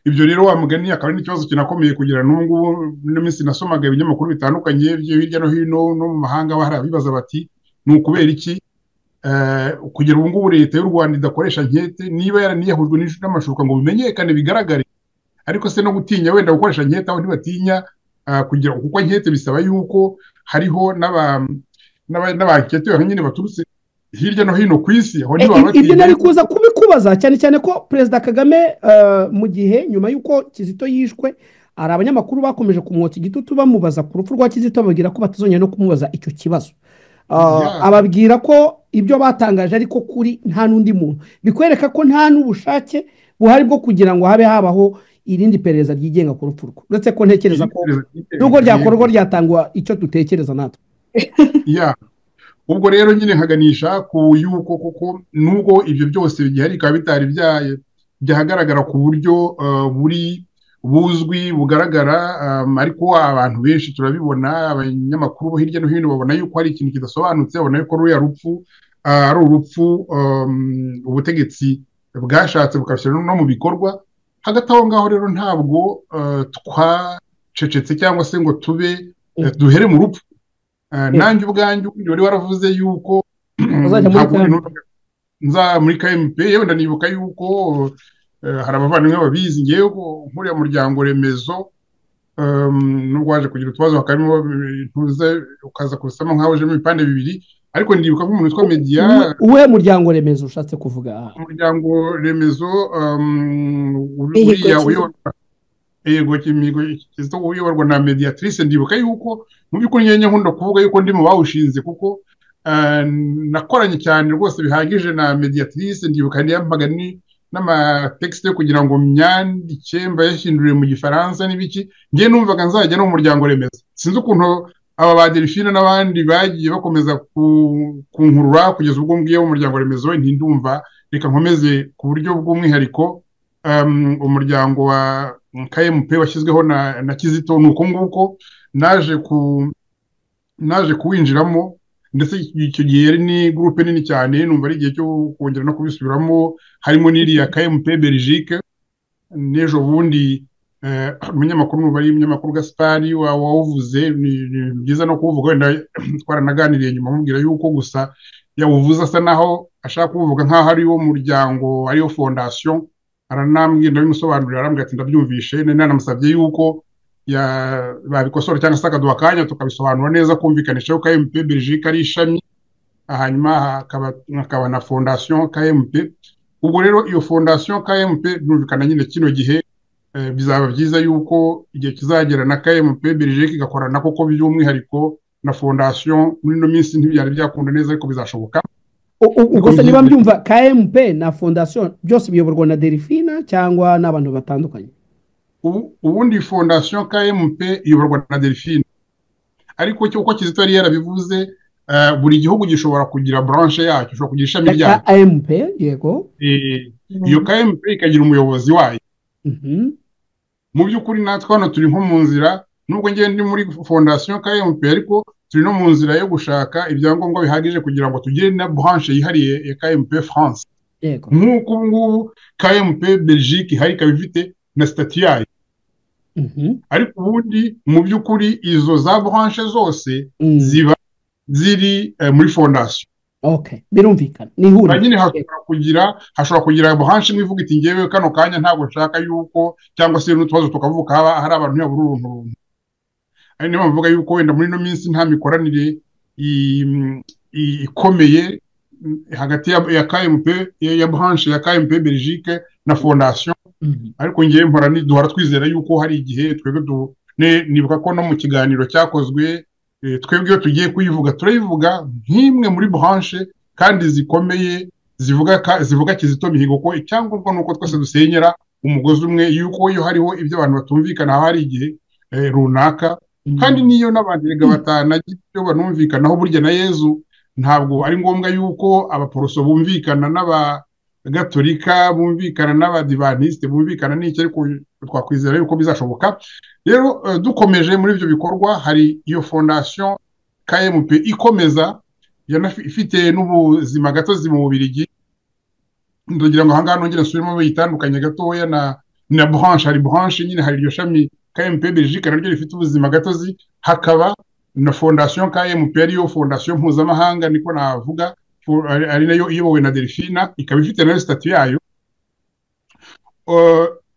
Ibyo rero wa mugani akaba ari n'ikibazo kinakomeye kugira n'ubu ngubu. Ino minsi nasomaga ibinyamakuru bitandukanye byo hirya no hino no mu mahanga, hari abibaza bati: "Ni ukubera iki kugera ubu ngubu leta y'u Rwanda idakoresha enquête, niba yaraniyahujwe n'amashuka, ngo bimenyekane, bigaragare?" Ariko se no gutinya wenda gukoresha enquête, aho ntibatinya kugira, kuko enquête bisaba yuko hariho n'aba enquêteurs nyine baturutse hirya no hino ku isi, aho ntibaba
Ibyo
batinya?
Nari kuza kubikubaza, cyane cyane ko Perezida Kagame, mu gihe nyuma y'uko Kizito yishwe, hari abanyamakuru bakomeje kumwotsa igitutu bamubaza ku rupfu rwa Kizito, bababwira ko batazongera no kumubaza icyo kibazo. Ababwira ko ibyo batangaje ariko kuri nta n'undi muntu, bikwereka ko nta n'ubushake buhari bwo kugira ngo habe habaho irindi perereza ryigenga ku rupfu rwe, uretse ko ntekereza ko nubwo ryakorwa ryatangwa icyo dutekereza natwe.
Ya, ubwo rero nyine nkaganisha ku yuko koko nubwo ibyo byose bigihari, bikaba bitari byahagaragara ku buryo buri buzwi bugaragara, ariko abantu benshi turabibona, abanyamakuru bo hirya no hino babona yuko hari ikintu kidasobanutse, babona yuko ruriya rupfu ari urupfu ubutegetsi bwashatse bukabishyira no mu bikorwa. Hagati aho ngaho rero ntabwo twacecetse cyangwa se ngo tube duhere mu rupfu. Nanjye ubwanjye ubundi wari waravuze yuko
Uzajya muri
ntabwo
KMP.
Nza muri KMP. Yewe, ndanibuka yuko hari abavandimwe babizi, ngewe nkuriya muryango remezo, nubwo waje kugira utubazo hakabamo ntuze ukaza kubisamo nkaho ujemo ibipande bibiri, ariko ndibuka nk'umuntu witwa Media.
Uwuhe muryango remezo ushatse kuvuga?
Umuryango remezo
Mihigo.
uriya
Kizito.
uyoborwa, yego, Mihigo Kizito, uyoborwa na Mediatrice. Ndibuka yuko mu by'ukuri njye nkunda kuvuga yuko ndi mu bawushinze, kuko nakoranye cyane rwose bihagije na Mediatrice. Ndibuka yampaga ni n'ama textes yo kugira ngo myandike, mbayahindurire mu Gifaransa n'ibiki. Njye numvaga nzajya no mu muryango remezo. Sinzi ukuntu aba ba Delphine n'abandi bagiye bakomeza kunkurura kugeza ubwo ngiye mu muryango remezo. Ntindumva, reka nkomeze ku buryo bw'umwihariko umuryango wa KMP washyizweho na Kizito. Ni uko nguko naje kuwinjiramo, ndetse icyo gihe yari ni groupe nini cyane. Numva ari igihe cyo kongera no kubisubiramo, harimo n'iriya KMP Belgique. N'ejo bundi umunyamakuru, numva ari umunyamakuru Gaspari wawuvuze, ni byiza no kuwuvuga. Wenda twaranaganiriye nyuma, amubwira yuko gusa yawuvuze asa naho ashaka kuwuvuga nk'aho ari wo muryango, ariyo fondation. Aranambwira, ndabimusobanurira, arambwira ati: "Ndabyumvishe." Nari nanamusabye yuko babikosora cyangwa se akaduha akanya tukabisobanura neza, kumvikanisha ko KMP Belgique ari ishami, hanyuma hakaba na fondation KMP. Ubwo rero iyo fondation KMP birumvikana nyine kino gihe bizaba byiza yuko igihe kizagera na KMP Belgique igakorana koko by'umwihariko na fondation. Muri ino minsi ntibyari byakunda neza, ariko bizashoboka.
Ubwo se niba mbyumva, KMP na fondation byose biyoborwa na Delphine cyangwa n'abantu batandukanye?
Ubundi fondation KMP iyoborwa na Delphine, ariko uko Kizito yari yarabivuze, Buri gihugu gishobora kugira branche yacyo, gishobora kugira ishami ryacyo.
KMP, yego.
Iyo KMP ikagira umuyobozi wayo. Mu by'ukuri natwe hano turi nko mu nzira, nubwo ngewe ndi muri fondation KMP, ariko turi no mu nzira yo gushaka ibyangombwa bihagije kugira ngo tugire na branche yihariye ya KMP France. Nk'uko ubu ngubu KMP Belgique ihari, ikaba ifite na statut yayo. Ariko ubundi mu by'ukuri izo za branche zose ziba ziri muri fondation.
Okay, birumvikana. Ni ihuriro.
Nyine hashobora kugira branche imwe ivuga iti ngewe kano kanya ntabwo nshaka yuko, cyangwa se n'utubazo tukavuka haba hari abantu ntibabura uruntu. Ari niyo mpamvu yuko wenda muri ino minsi nta mikoranire ikomeye hagati ya KMP, ya branche ya KMP Belgique na fondation. Ariko ngewe mpora duhora twizera yuko hari igihe twebwe nibuka ko no mu kiganiro cyakozwe, twebwe iyo tugiye kuyivuga turayivuga nk'imwe muri branche kandi zikomeye zivuga Kizito Mihigo, ko icyangombwa nuko twese dusenyera umugozi umwe, yuko iyo hariho ibyo abantu batumvikana haba hari igihe runaka. Kandi niyo n'abandi rega batanagira ibyo banumvikanaho, burya na Yezu ntabwo ari ngombwa yuko abaporoso bumvikana n'abagatolika, bumvikana n'abadivaniste, bumvikana n'icyo, ariko twakwizera yuko bizashoboka. Rero dukomeje muri ibyo bikorwa, hari iyo fondation KMP ikomeza ifite n'ubuzima gatozi mu Bubiligi. Ndagira ngo ahangaha nongere nsubiremo bitandukanye gatoya na branche. Hari branche nyine, hari iryo shami KMP Belgique naryo rifite ubuzima gatozi, hakaba na fondation KMP ariyo fondation mpuzamahanga niko navuga, ari nayo iyobowe na Delphine, ikaba ifite nayo statut yayo.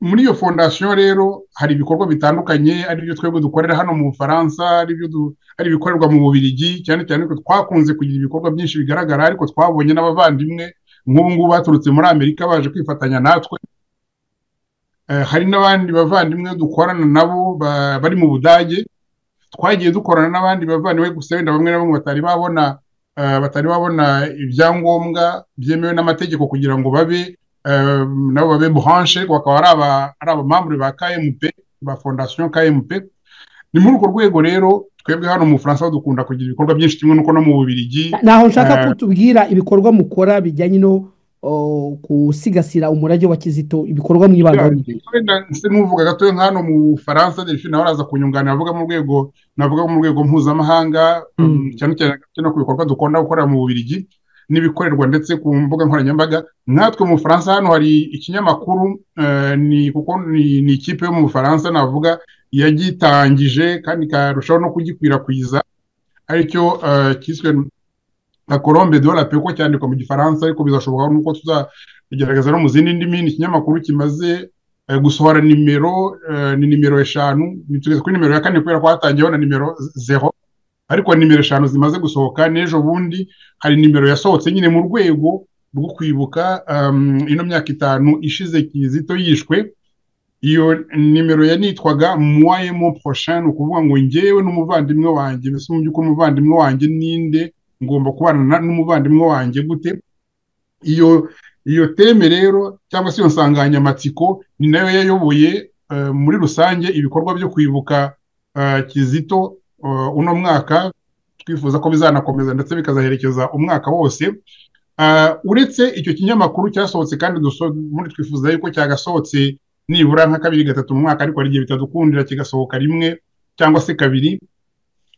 Muri iyo fondation rero hari ibikorwa bitandukanye, ari byo twebwe dukorera hano mu Bufaransa, ari ibikorerwa mu Bubiligi, cyane cyane ko twakunze kugira ibikorwa byinshi bigaragara, ariko twabonye n'abavandimwe nk'ubu ngubu baturutse muri Amerika baje kwifatanya natwe. Hari n'abandi bavandimwe dukorana nabo bari mu Budage, twagiye dukorana n'abandi bavandimwe gusa wenda bamwe na bamwe batari babona ibyangombwa byemewe n'amategeko kugira ngo babe nabo babe branche, bakaba ari abamambure ba KMP, ba fondation KMP. Ni muri urwo rwego rero twebwe hano mu Bufaransa dukunda kugira ibikorwa byinshi, kimwe nuko no mu Bubiligi.
Naho nshaka kutubwira ibikorwa mukora bijyanye no kusigasira umurage wa Kizito, ibikorwa mwibanda.
Wenda nuvuga gato nka hano mu Bufaransa, Delphine nawe araza kunyunganira, avuga mu rwego, navuga mu rwego mpuzamahanga, cyane cyane no ku bikorwa dukunda gukorera mu Bubiligi n'ibikorerwa ndetse ku mbuga nkoranyambaga. Natwe mu Bufaransa hano hari ikinyamakuru, ni kuko ni ikipe yo mu Bufaransa navuga yagitangije kandi ikarushaho no kugikwirakwiza, aricyo kiswe la Colombe de la Paix, ko cyandikwa mu Gifaransa ariko bizashoboka nuko tuzagerageza no mu zindi ndimi. Ni ikinyamakuru kimaze gusohora nimero, ni nimero 5, tugeze kuri nimero ya 4 kubera ko hatangiyeho na nimero 0, ariko nimero 5 zimaze gusohoka. N'ejo bundi hari nimero yasohotse nyine mu rwego rwo kwibuka ino myaka 5 ishize Kizito yishwe. Iyo nimero yanitwaga Moi et mon prochain, ni ukuvuga ngo njyewe n'umuvandimwe wanjye, mbese mu by'ukuri umuvandimwe wanjye ninde, ngomba kubana n'umuvandimwe wanjye gute. Iyo teme rero cyangwa se iyo nsanganyamatsiko ni nayo yayoboye muri rusange ibikorwa byo kwibuka Kizito uno mwaka, twifuza ko bizanakomeza ndetse bikazaherekeza umwaka wose. Uretse icyo kinyamakuru cyasohotse, kandi muri twifuza yuko cyagasohotse nibura nka 2 3 mu mwaka, ariko hari igihe bitadukundira kigasohoka rimwe cyangwa se 2,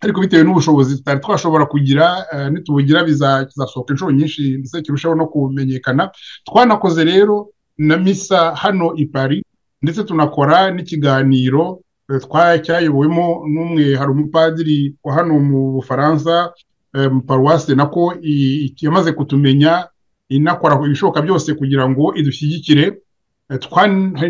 ariko bitewe n'ubushobozi tutari twashobora kugira, nitubugira bizasohoka inshuro nyinshi ndetse kirushaho no kumenyekana. Twanakoze rero na misa hano i Paris, ndetse tunakora n'ikiganiro twacyayobowemo n'umwe, hari umupadiri wa hano mu Bufaransa, mu paruwase nako yamaze kutumenya, inakora ibishoboka byose kugira ngo idushyigikire.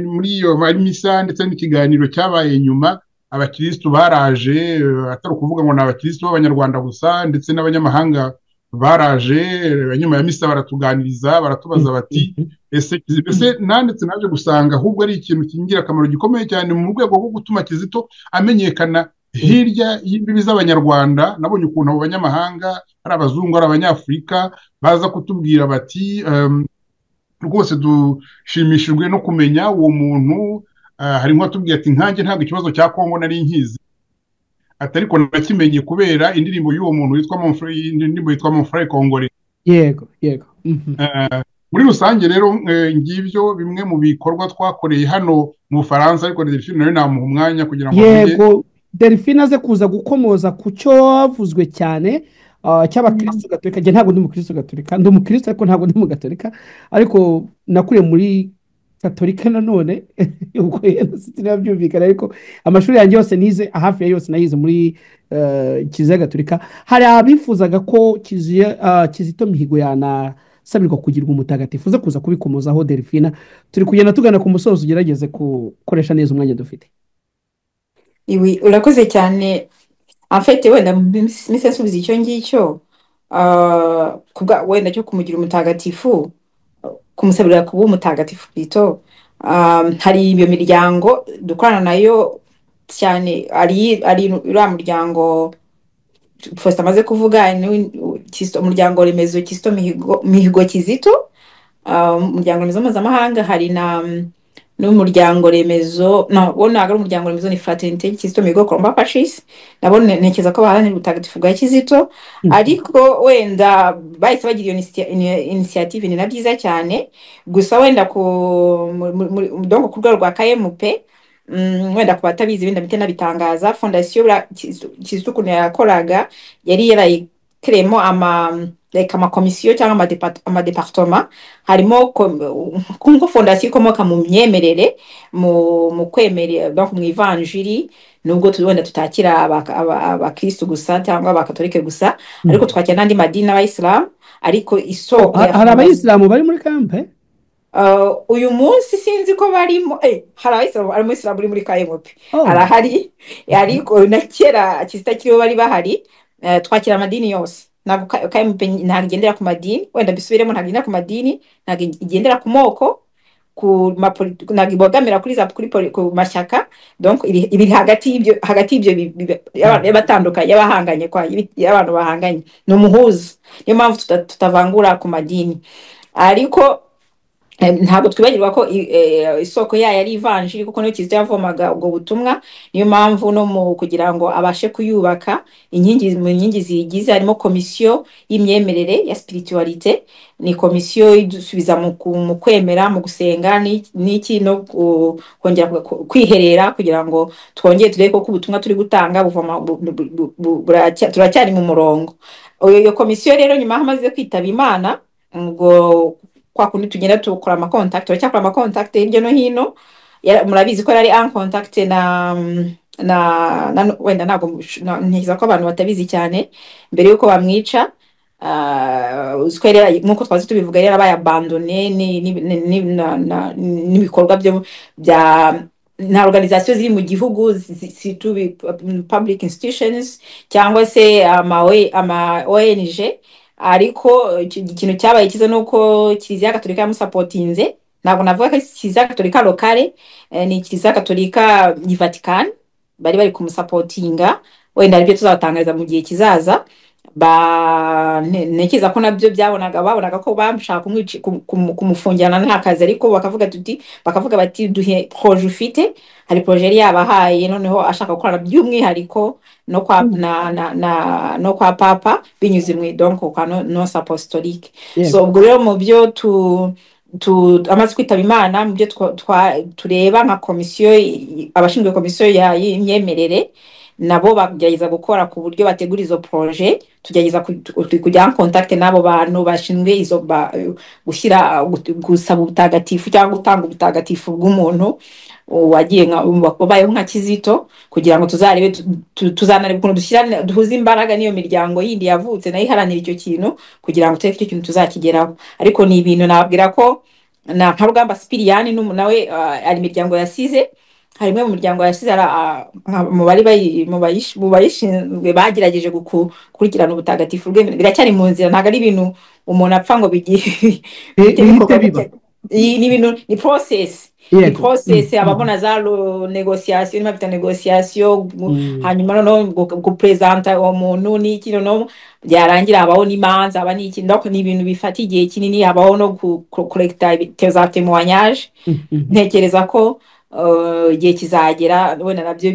Muri iyo misa ndetse n'ikiganiro cyabaye nyuma, abakirisitu baraje, atari ukuvuga ngo ni abakirisitu b'abanyarwanda gusa, ndetse n'abanyamahanga baraje. Nyuma ya misa baratuganiriza, baratubaza bati ese nanditse naje gusanga ahubwo ari ikintu cy'ingirakamaro gikomeye cyane mu rwego rwo gutuma Kizito amenyekana hirya y'imbibi z'abanyarwanda. Nabonye ukuntu abo banyamahanga, ari abazungu, ari abanyafurika, baza kutubwira bati rwose dushimishijwe no kumenya uwo muntu. Hari nk'uwatubwiye ati nkanjye ntabwo ikibazo cya Kongo nari nkizi, Atari ko nakimenye kubera indirimbo y'uwo muntu witwa indirimbo yitwa Mon Frère Congolais.
Yego yego.
Muri rusange rero, ngibyo bimwe mu bikorwa twakoreye hano mu Bufaransa, ariko Delphine nawe namuha umwanya kugira ngo
Yego, Delphine aze kuza gukomoza ku cyo wavuzwe cyane cy'abakristo gatolika. Njye ntabwo ndi umukristo gatolika, ndi umukristo ariko ntabwo ndi umugatolika, ariko nakuriye muri katolika nanone, ubwo yenda sinzi byumvikana, ariko amashuri yanjye yose nize, hafi ya yose nayize muri Kiliziya Gatolika. Hari abifuzaga ko Kizito Mihigo yanasabirwa kugirwa umutagatifu. Uze kuza kubikomozaho, Delphine. Turi kugenda tugana ku musozo, ugerageze gukoresha neza umwanya dufite.
Iwi, urakoze cyane. En fait, wenda mise nsubiza icyo ngicyo, kubwa wenda cyo kumugira umutagatifu, kumusabira kuba umutagatifu plutôt. Hari iyo miryango dukorana nayo cyane, ari uriya muryango Faustin amaze kuvuga, ni umuryango remezo Kizito Mihigo, Mihigo Kizito, umuryango remezo mpuzamahanga. Hari na n'umuryango remezo, no, wo ntabwo ari umuryango remezo, ni Fraternité Kizito Mihigo Colomba Pacis. Nabo ntekereza ko baharanira ubutagatifu bwa Kizito, ariko wenda bahise bagira iyo initiative, ni na byiza cyane. Gusa wenda ku donc ku rwego rwa KMP, wenda ku batabizi, wenda mpite nabitangaza, fondation Kizito ukuntu yakoraga, yari yarayikiremo ama like amakomisiyo cyangwa amadepartoma. Harimo nko fondasiyo ikomoka mu myemerere, mu kwemera, donc mu ivanjiri, nubwo wenda tutakira abakristu gusa cyangwa abakatolike gusa, ariko twakira n'andi madini n'abayisilamu, ariko isoko ya
Hari
fondasiyo
abayisilamu bari muri kampe?
Uyu munsi sinzi ko barimo, hari abayisilamu, hari umuyisilamu uri muri KMP.
Oh.
Arahari, ariko na kera Kizito akiriho bari bahari. Twakira amadini yose. Ntabwo KMP ntabwo igendera ku madini, wenda mbisubiremo, ntabwo igendera ku madini, ntabwo igendera ku moko, ntabwo ibogamira kuri za kuri poli- ku mashyaka. Donc iri hagati y'ibyo y'abatandukanye, y'abahanganye, kwa y'abantu bahanganye, ni umuhuza. Niyo mpamvu tutavangura ku madini. Ariko ntabwo twibagirwa ko isoko yayo ari ivanjiri, kuko niyo Kizito yavomaga ubwo butumwa. Niyo mpamvu no mu kugira ngo abashe kuyubaka, inkingi mu nkingi ziyigize harimo komisiyo y'imyemerere ya spiritualité. Ni komisiyo idusubiza mu kwemera, mu gusenga n'iki, no kongera kwiherera kugira ngo twongere turebe ko ubutumwa turi gutanga buvoma turacyari mu murongo. Iyo komisiyo rero, nyuma aho amaze kwitaba Imana, ubwo kwa kundi tugenda tukora ama contact, turacyakora ama contact hirya no hino. Murabizi ko yari en contact na wenda ntabwo ntekereza ko abantu batabizi cyane, mbere yuko bamwica, uzi ko nk'uko twazi tubivuga, yari yarabaye abandonné n'ibikorwa bya nta organisation ziri mu gihugu, surtout public institutions cyangwa se ama ONG. Ariko ikintu cyabaye cyiza ni uko Kiliziya Gatolika yamusapotinze. Ntabwo navuga ko ari Kiliziya Gatolika locale, ni Kiliziya Gatolika i Vatican bari kumusapotinga. Wenda aribyo tuzabatangariza mu gihe kizaza. Ntekereza ko nabyo babonaga ko bashaka kumufungirana nta kazi, ariko bakavuga bati: "Duhe projet ufite." Hari projet yari yabahaye, noneho ashaka gukorana by'umwihariko no kwa na, na, na, no kwa papa binyuze mu donc kwa nonce apostolique. So ubwo rero mu byo tu amaze kwitaba Imana, mu byo tureba nka komisiyo, abashinzwe komisiyo y'imyemerere nabo bagerageza gukora ku buryo bategura izo projet. Tugerageza kujya en contact n'abo bantu bashinzwe izo gushyira gusaba ubutagatifu cyangwa gutanga ubutagatifu bw'umuntu wagiye wabayeho nka Kizito, kugira ngo tuzarebe tuzanareba ukuntu dushyira duhuza imbaraga n'iyo miryango yindi yavutse nayo iharanira icyo kintu, kugira ngo turebe ko icyo kintu tuzakigeraho. Ariko ni ibintu nababwira ko na nka Rugamba Sipiriyani nawe, hari imiryango yasize, hari imwe mu miryango yasize mu bari mu bayishinzwe bagerageje gukurikirana ubutagatifu bwe. Biracyari mu nzira, ntabwo ari ibintu umuntu apfa ngo bihite
bihite
bikorwa
biba.
Gutya. Iyi ni ibintu, ni process, ni process. Habamo na za négociation, niba bita négociation, hanyuma noneho gupresenta uwo muntu n'iki, noneho byarangira habaho n'imanza, haba n'iki. Donc ni ibintu bifata igihe kinini, habaho no collecta za témoignage. Ntekereza ko Igihe kizagera wenda nabyo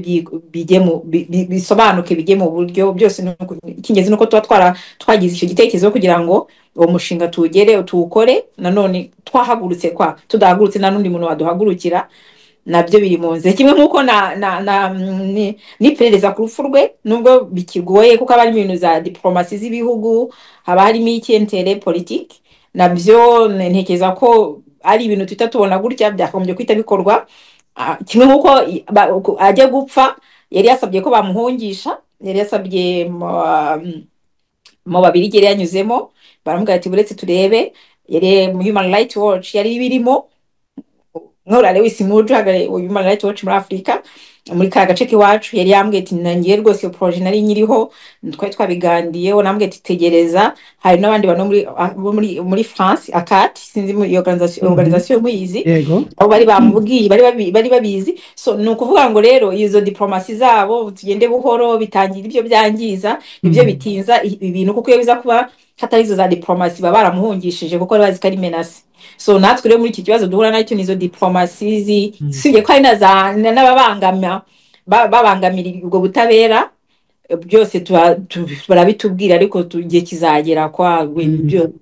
bijye mu bisobanuke, bijye mu buryo byose. Icy'ingenzi ni uko tuba twagize icyo gitekerezo kugira ngo uwo mushinga tuwugere, tuwukore. Nanone twahagurutse, kwa tudahagurutse nta n'undi muntu waduhagurukira. Nabyo biri mu nzira, kimwe nk'uko na n'iperereza ku rupfu rwe, nubwo bikigoye kuko haba harimo ibintu za diporomasi z'ibihugu, haba harimo icy'intérêt politique. Nabyo ntekereza ko ari ibintu tuhita tubona gutya byakagombye guhita bikorwa. Kimwe nk'uko ajya gupfa yari yasabye ko bamuhungisha, yari yasabye mu Babirigi, yari yanyuzemo, baramubwira ati buretse turebe. Yari mu Human Rights Watch yari birimo, nkora Lewis Mudge uhagarariye Human Rights Watch muri Afurika, muri ka gace k'iwacu, yari yambwiye ati nangiye rwose iyo projet nari nyiriho, twari twabiganiriyeho. Nambwiye ati tegereza, hari n'abandi bantu bo muri France, ACAT, sinzi muri iyo organisation, organisation muyizi?
Yego.
Aho bari bamubwiye, bari babizi. So ni ukuvuga ngo rero izo diplomasi zabo tugende buhoro, bitangira ibyo byangiza, ibyo bitinza ibintu, kuko iyo biza kuba hatari izo za diplomasi baba baramuhungishije, kuko bari bazi ko ari menace. So natwe rero muri iki kibazo duhura nacyo nizo diplomasi usibye ko hari na za n'ababangama babangamira ubwo butabera, byose barabitubwira, ariko igihe kizagera kwa ibyo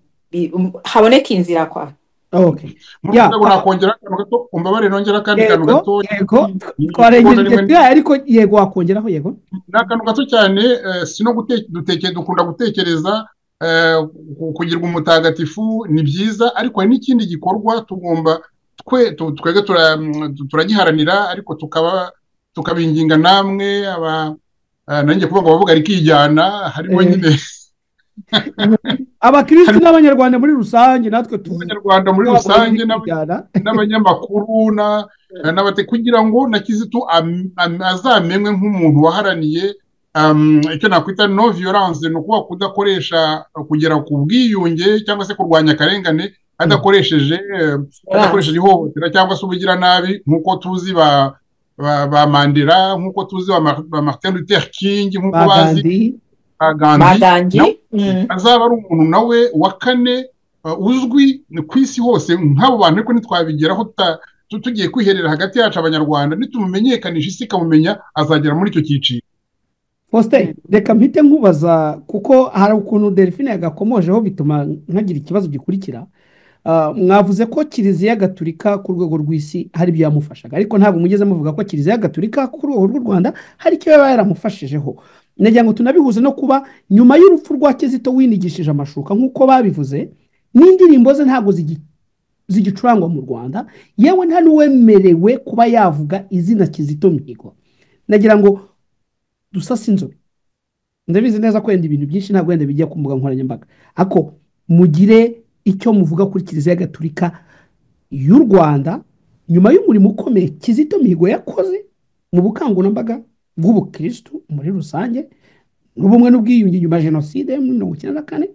haboneka inzira kwa
Okay.
Muri
Ya,
rwego nakongera akantu gato, umbabare nongera akandi kantu
yego
gatoya.
Yego.
Ni
Twarengeje
kubona
igihe
rimwe
twihaye, ariko yego, wakongeraho, yego.
Ni akantu gato cyane. Si no dukunda gutekereza kugirwa umutagatifu ni byiza, ariko hari n'ikindi gikorwa tugomba twe twebwe turagiharanira, ariko tukaba tukabinginga namwe aba nanjye kuvuga ngo bavuga rikijyana harimo nyine
Abakirisitu
harimo
n'Abanyarwanda muri rusange, natwe
Abanyarwanda muri
tubavuga
rusange
rikijyana.
N'abanyamakuru n'abate, kugira ngo na Kizito azamenywe nk'umuntu waharaniye icyo nakwita non violence, ni ukuvuga kudakoresha, kugera ku bwiyunge cyangwa se kurwanya akarengane adakoresheje ihohotera cyangwa se ubugiranabi, nk'uko tuzi ba Mandela, nk'uko tuzi ba Martin Luther King, nk'uko
ba
bazi
Gandhi.
Ba Gandhi.
Ba Gandhi.
Nawe azaba ari umuntu nawe wa kane uzwi ku isi hose nk'abo bantu. Ariko ntitwabigeraho tugiye kwiherera hagati yacu Abanyarwanda. Nitumumenyekanisha, isi ikamumenya, azagera muri icyo cyiciro.
Faustin, reka mpite nkubaza, kuko hari ukuntu Delphine yagakomojeho bituma nkagira ikibazo gikurikira. Mwavuze ko Kiliziya Gatulika ku rwego rw'isi hari ibyo yamufashaga, ariko ntabwo mugeze muvuga ko Kiliziya Gatulika ku rwego rw'u Rwanda hari icyo yaba yaramufashijeho. Nagira ngo tunabihuze no kuba nyuma y'urupfu rwa Kizito winigishije amashuka nk'uko babivuze, n'indirimbo ze ntabwo zigicurangwa mu Rwanda, yewe nta n'uwemerewe kuba yavuga izina Kizito Mihigo. Nagira ngo dusase inzobe. Ndabizi neza ko wenda ibintu byinshi ntabwo wenda bijya ku mbuga nkoranyambaga, ariko mugire icyo muvuga kuri Kiliziya Gatulika y'u Rwanda nyuma y'umurimo ukomeye Kizito Mihigo yakoze mu bukangurambaga bw'ubukristu muri rusange n'ubumwe n'ubwiyunge nyuma ya jenoside yo muri 94,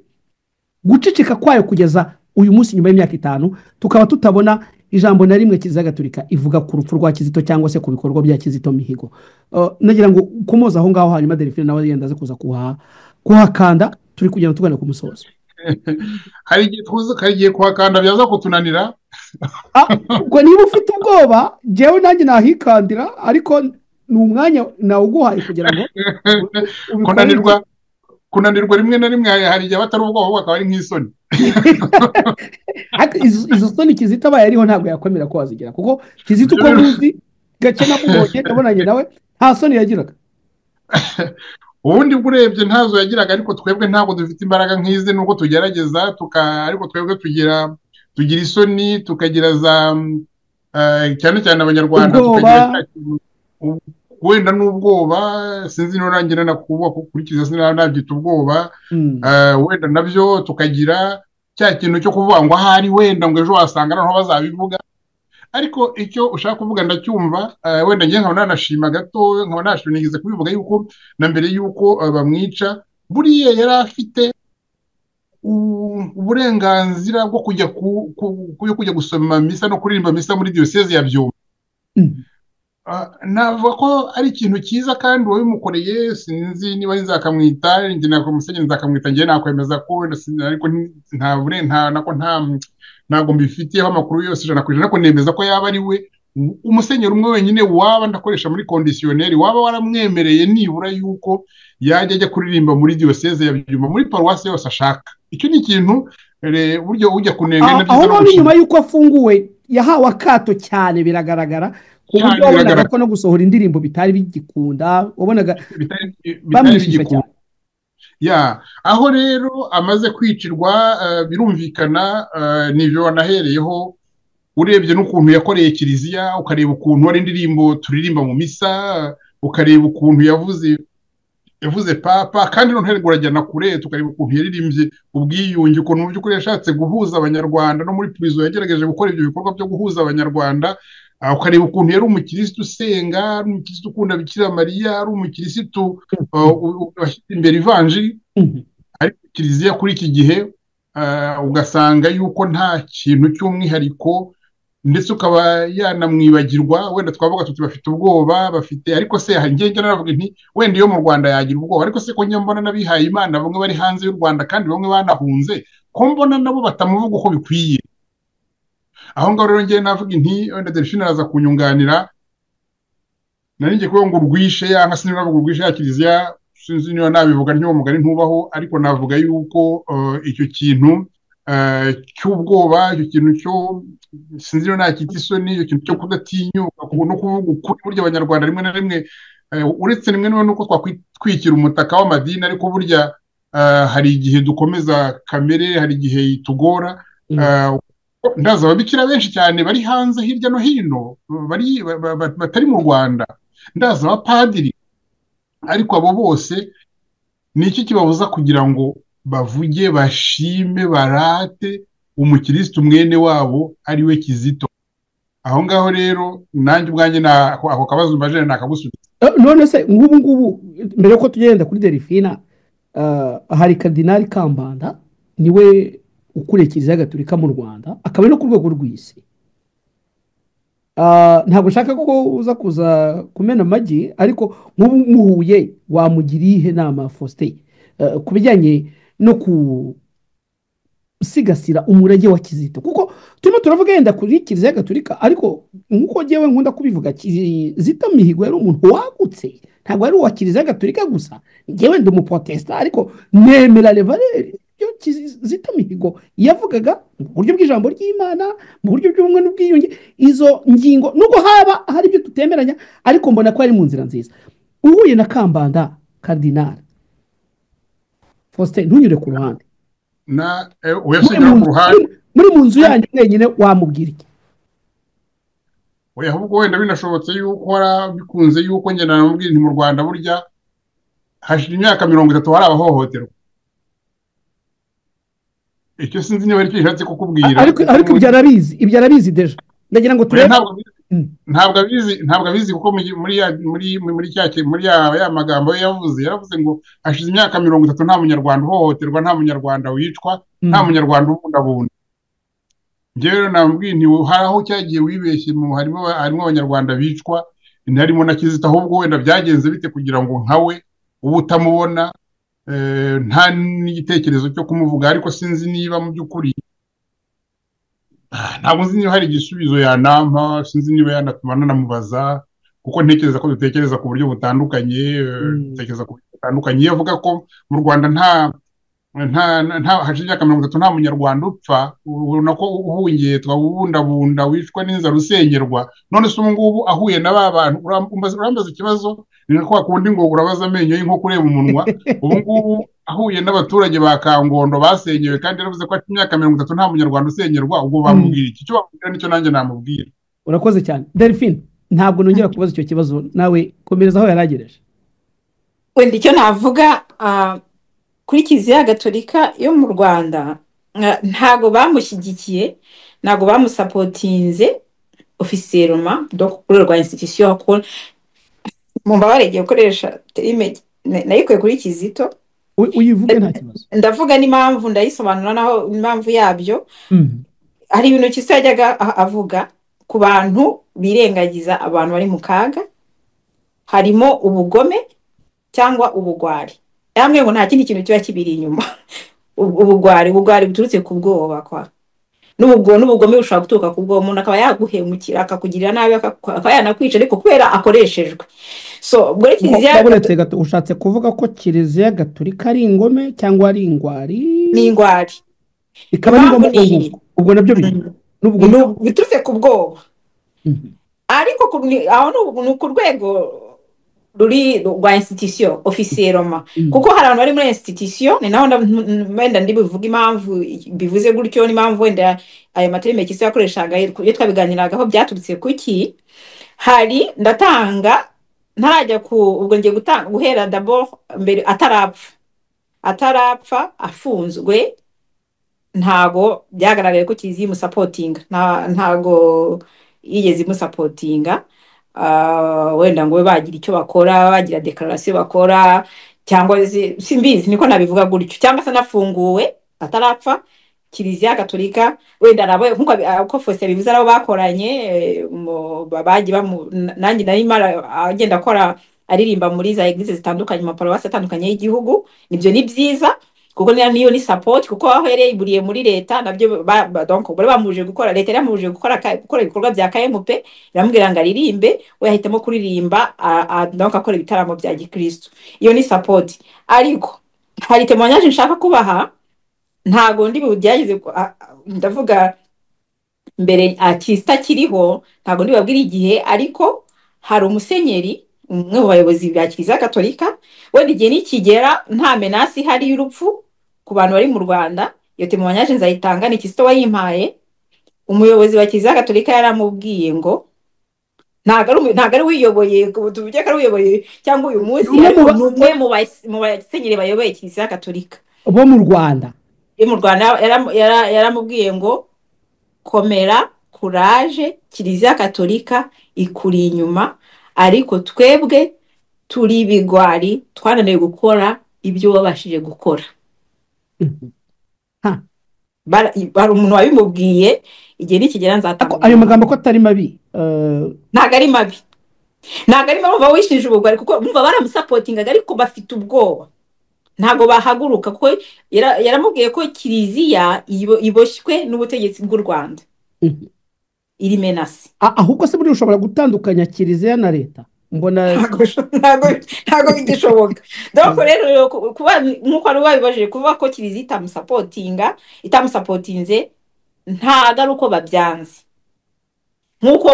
guceceka kwayo kugeza uyu munsi nyuma y'imyaka 5, tukaba tutabona ijambo na rimwe Kiliziya Gatulika ivuga ku rupfu rwa Kizito cyangwa se ku bikorwa bya Kizito Mihigo. Nagira ngo ukomoze aho ngaho, hanyuma Delphine nawe yenda aze kuza kuhakanda, turi kugenda tugana ku musozo.
Hari igihe tuzi, hari igihe kuhakanda byaza kutunanira.
Ubwo niba ufite ubwoba, jyewe nanjye nahikandira, ariko ni umwanya nawuguhaye kugira ngo ubikore.
Kunanirwa rimwe na rimwe hari igihe batari ubwoba, ahubwo akaba ari nk'isoni.
Ariko izo soni Kizito abaye ariho ntabwo yakwemera ko wazigira, kuko Kizito uko muzi gake, namubonye, nabonanye nawe, nta soni yagiraga.
Ubundi bwo urebye ntazo yagiraga, ariko twebwe ntabwo dufite imbaraga nk'izi, nubwo tugerageza ariko twebwe tugira isoni, tukagira za cyane cyane Abanyarwanda
Ubwoba.
Tukagira cya kintu, wenda n'ubwoba, sinzi niba nanjye nakuba kuri Kizito nabyita ubwoba. Wenda nabyo tukagira cya kintu cyo kuvuga ngo ahari wenda ngo ejo wasanga noneho bazabivuga. Ariko icyo ushaka kuvuga ndacyumva. Wenda njye nkaba nanashima gato, nkaba nashima kubivuga yuko na mbere yuko bamwica, buriya yari afite uburenganzira bwo kujya kujya gusoma misa no kuririmba misa muri diyoseze ya Byumba. Navuga ko ari ikintu cyiza, kandi uwabimukoreye sinzi niba ari Nzakamwita, njye Musenyeri Nzakamwita, njye nakwemeza ko wenda ariko nta nta nako nta ntabwo mbifitiyeho amakuru yose 100%, ariko nemeza ko yaba ari we. Umusenyeri umwe wenyine waba, ndakoresha muri conditionnel, waba waramwemereye nibura yuko yajya ajya kuririmba muri diyoseze ya Byumba, muri paruwasi yose ashaka. Icyo ni ikintu buryo ujya kunenga.
Aho none nyuma y'uko afunguwe yahawe akato cyane, biragaragara ku buryo wabonaga ko no gusohora indirimbo bitari bigikunda, wabonaga bamwishisha cyane.
Ya, aho rero amaze kwicirwa, birumvikana nibyo wanahereyeho, urebye n'ukuntu yakoreye kiliziya, ukareba ukuntu hari indirimbo turirimba mu misa, ukareba ukuntu yavuze papa, kandi noneho urajyana kure, tukareba ukuntu yaririmbye ubwiyunge, ukuntu mu by'ukuri yashatse guhuza abanyarwanda, no muri prison yagerageje gukora ibyo bikorwa byo guhuza abanyarwanda, ukareba ukuntu yari umukirisitu usenga, ari umukirisitu ukunda Bikira Mariya, ari umukirisitu washyize imbere ivanjiri. Ariko kiliziya kuri iki gihe ugasanga yuko nta kintu cy'umwihariko, ndetse ukaba yanamwibagirwa. Wenda twavuga tuti bafite ubwoba bafite, ariko se njye naravuga nti wenda iyo mu Rwanda yagira ubwoba, ariko se ko njye mbona n'abihaye Imana bamwe bari hanze y'u Rwanda kandi bamwe banahunze, ko mbona nabo batamuvuga uko bikwiye. Aho ngaho rero njye navuga nti wenda Delphine araza kunyunganira, nari ngiye kuvuga ngo urwishe yanga, sinavuga urwishe ya kiliziya, sinzi niba nabivuga ntiwo mugani ntubaho, ariko navuga yuko icyo kintu cy'ubwoba, icyo kintu cyo sinzi niba nakita isoni, icyo kintu cyo kudatinyuka no kuvuga ukuri, burya abanyarwanda rimwe na rimwe uretse rimwe na nuko twakwitwikira umutaka w'amadini, ariko burya hari igihe dukomeza kamere, hari igihe itugora. Ndaza ababikira benshi cyane bari hanze hirya no hino, bari batari mu Rwanda, ndaza abapadiri, ariko abo bose ni iki kibabuza kugira ngo bavuge, bashime, barate umukirisitu mwene wabo ari we Kizito? Aho ngaho rero nanjye ubwanjye ako kabazo mbajene nakagusubiza.
None se nk'ubu ngubu mbere yuko tugenda kuri Delphine, hari Kardinali Kambanda, niwe ukuriye Kiliziya Gatolika mu Rwanda, akaba no ku rwego rw'isi. Ntabwo nshaka ko uza kuza kumena amagi, ariko nk'ubu muhuye wamugira iyihe nama Faustin ku bijyanye no gusigasira umurage wa Kizito? Kuko turimo turavuga yenda kuri Kiliziya Gatolika, ariko nk'uko njyewe nkunda kubivuga, Kizito Mihigo yari umuntu wagutse, ntabwo ari uwa Kiliziya Gatolika gusa. Njyewe ndi umuprotesta, ariko nemera les valeurs Kizito Mihigo yavugaga mu buryo bw'ijambo ry'Imana, mu buryo bw'ubumwe n'ubwiyunge. Izo ngingo nubwo haba hari ibyo tutemeranya, ariko mbona ko ari mu nzira nziza. Uhuye na Kambanda Kardinal Faustin, ntunyure ku ruhande,
na uyasinyura ku ruhande,
muri mu nzu yanyu mwenyine wamubwira iki?
Oya, ahubwo wenda binashobotse yuko bikunze yuko njye namubwira nti mu Rwanda burya hashira imyaka 30 hari abahohoterwa. Icyo sinzi niba aricyo gishatse kukubwira,
ariko ibyo arabizi deja. Ndagira ngo turebe.
Ntabwo abizi kuko muri ya magambo yavuze, yaravuze ngo hashize imyaka 30 nta munyarwanda uhohoterwa, nta munyarwanda wicwa, nta munyarwanda ubundabunda. Njyewe rero namubwiye nti hari aho cyagiye wibeshye, harimo abanyarwanda bicwa, harimo na Kizito, ahubwo wenda byagenze bite kugira ngo nkawe uba utamubona, nta n'igitekerezo cyo kumuvuga. Ariko sinzi niba mu by'ukuri, ntabwo nzi niba hari igisubizo yanampa, sinzi niba yanatuma nanamubaza, kuko ntekereza ko dutekereza ku buryo butandukanye, dutekereza ku buryo butandukanye. Iyo avuga ko mu Rwanda nta hashize imyaka 30 nta munyarwanda upfa, ubona ko uhungetwa, ubundabunda, wicwa n'inzara, usengerwa. None se ubu ngubu ahuye na ba bantu, urambaza ikibazo ni nka kwa kundi ngo urabaza amenyo y'inkoko ureba umunwa. Ubu ngubu ahuye n'abaturage ba Kangondo basenyewe, kandi yaravuze ko imyaka 30 nta munyarwanda usengerwa, ubwo bamubwira iki? Icyo bamubwira nicyo nanjye namubwira.
Urakoze cyane Delphine, ntabwo nongera kubaza icyo kibazo, nawe komereza aho yaragereje.
Wenda icyo navuga kuri Kiliziya Gatolika yo mu Rwanda, ntago bamushyigikiye, ntago bamusapotinze officiellement, donc kuri rwa institution, ko mumbabare igiye gukoresha terime nayikuye kuri Kizito,
uyivuge nta kibazo,
ndavuga n'impamvu ndayisobanura naho impamvu yabyo. Hari ibintu Kizito yajyaga avuga ku bantu birengagiza abantu bari mu kaga, harimo ubugome cyangwa ubugwari. Yambwiye ngo nta kindi kintu kiba kibiri inyuma, ubugwari buturutse ku bwoba kwa. N'ubugome bushobora guturuka ku bwoba, umuntu akaba yaguhemukira, akakugirira nabi, akaba yanakwica, ariko kubera akoreshejwe. So ubwo rero Kiliziya
Uretse gato, ushatse kuvuga ko Kiliziya Gatolika ari ingome cyangwa ari ingwari?
Ni ingwari.
Ikaba ari
Impamvu
ingome
ni iyi.
ubwo nabyo biri n'ubugome.
Biturutse ku bwoba. Ariko aho ni ku rwego ruri rwa institution officiellement, kuko hari abantu bari muri institution. Ni naho wenda ndi buvuge impamvu bivuze gutyo, n'impamvu wenda ayo ma termes Kizito yakoreshaga iyo twabiganiragaho byaturutse kuki. Hari ndatanga ntarajya ku ubwo ngiye gutanga guhera d'abord mbere atarapfa afunzwe, ntago byagaragaye ko Kiliziya imusapotinga, ntago yigeze imusapotinga. Wenda ngo babe bagira icyo bakora, bagira déclaration bakora, cyangwa simbizi, niko nabivuga gutyo. Cyangwa se anafunguwe atarapfa, Kiliziya Gatolika wenda nabo nkuko uko Faustin yabivuze, arabo bakoranye bagiye nanjye nari mara agenda akora aririmba muri za église zitandukanye, mu maparuwasi atandukanye y'igihugu. Nibyo, ni byiza, kuko niyo ni support, kuko aho yari yiburiye muri leta nabyo donc bari bamubujije gukora, leta yari yamubujije gukora ibikorwa bya KMP, iramubwira ngo aririmbe, we ahitamo kuririmba, donc akora ibitaramo bya gikristo. Iyo ni support. Ariko hari témoignage nshaka kubaha, ntago ndi bugerageze ndavuga mbere akista akiriho, ntago ndi bubabwire igihe, ariko hari umusenyeri, umwe mu bayobozi ba Kiliziya Gatolika, wenda igihe nikigera nta menace ihari y'urupfu ku bantu bari mu Rwanda, iyo témoignage nzayitanga. Ni Kizito wayimpaye. Umuyobozi wa Kiliziya Gatolika yaramubwiye ngo ntabwo ari uyoboye, tuvuge ko ari uyoboye cyangwa uyu munsi,
Umwe mu
ariko ni umwe mu basenyeri bayoboye Kiliziya Gatolika
bo mu Rwanda.
Yo mu Rwanda. Yaramubwiye ngo: "Komera, courage, Kiliziya Gatolika ikuri inyuma, ariko twebwe turi ibigwari, twananiwe gukora ibyo wabashije gukora."
Ha.
Hari umuntu wabimubwiye. Igihe nikigera nzatanga
Ariko ayo magambo ko atari mabi
Ntabwo ari mabi, ntabwo ari mabi. Bumva wishinja ubugwari, kuko bumva baramusapotingaga, ariko bafite ubwoba, ntabwo bahaguruka, kuko yaramubwiye ko Kiliziya iboshywe n'ubutegetsi bw'u Rwanda, iri menacée.
Ahubwo se buriya ushobora gutandukanya Kiliziya na leta? Mbona
Ntabwo bigishoboka. Donc rero kuba nk'uko wari wabibajije, kuvuga ko Kiliziya itamusapotinga, itamusapotinze, ntabwo ari uko babyanze nk'uko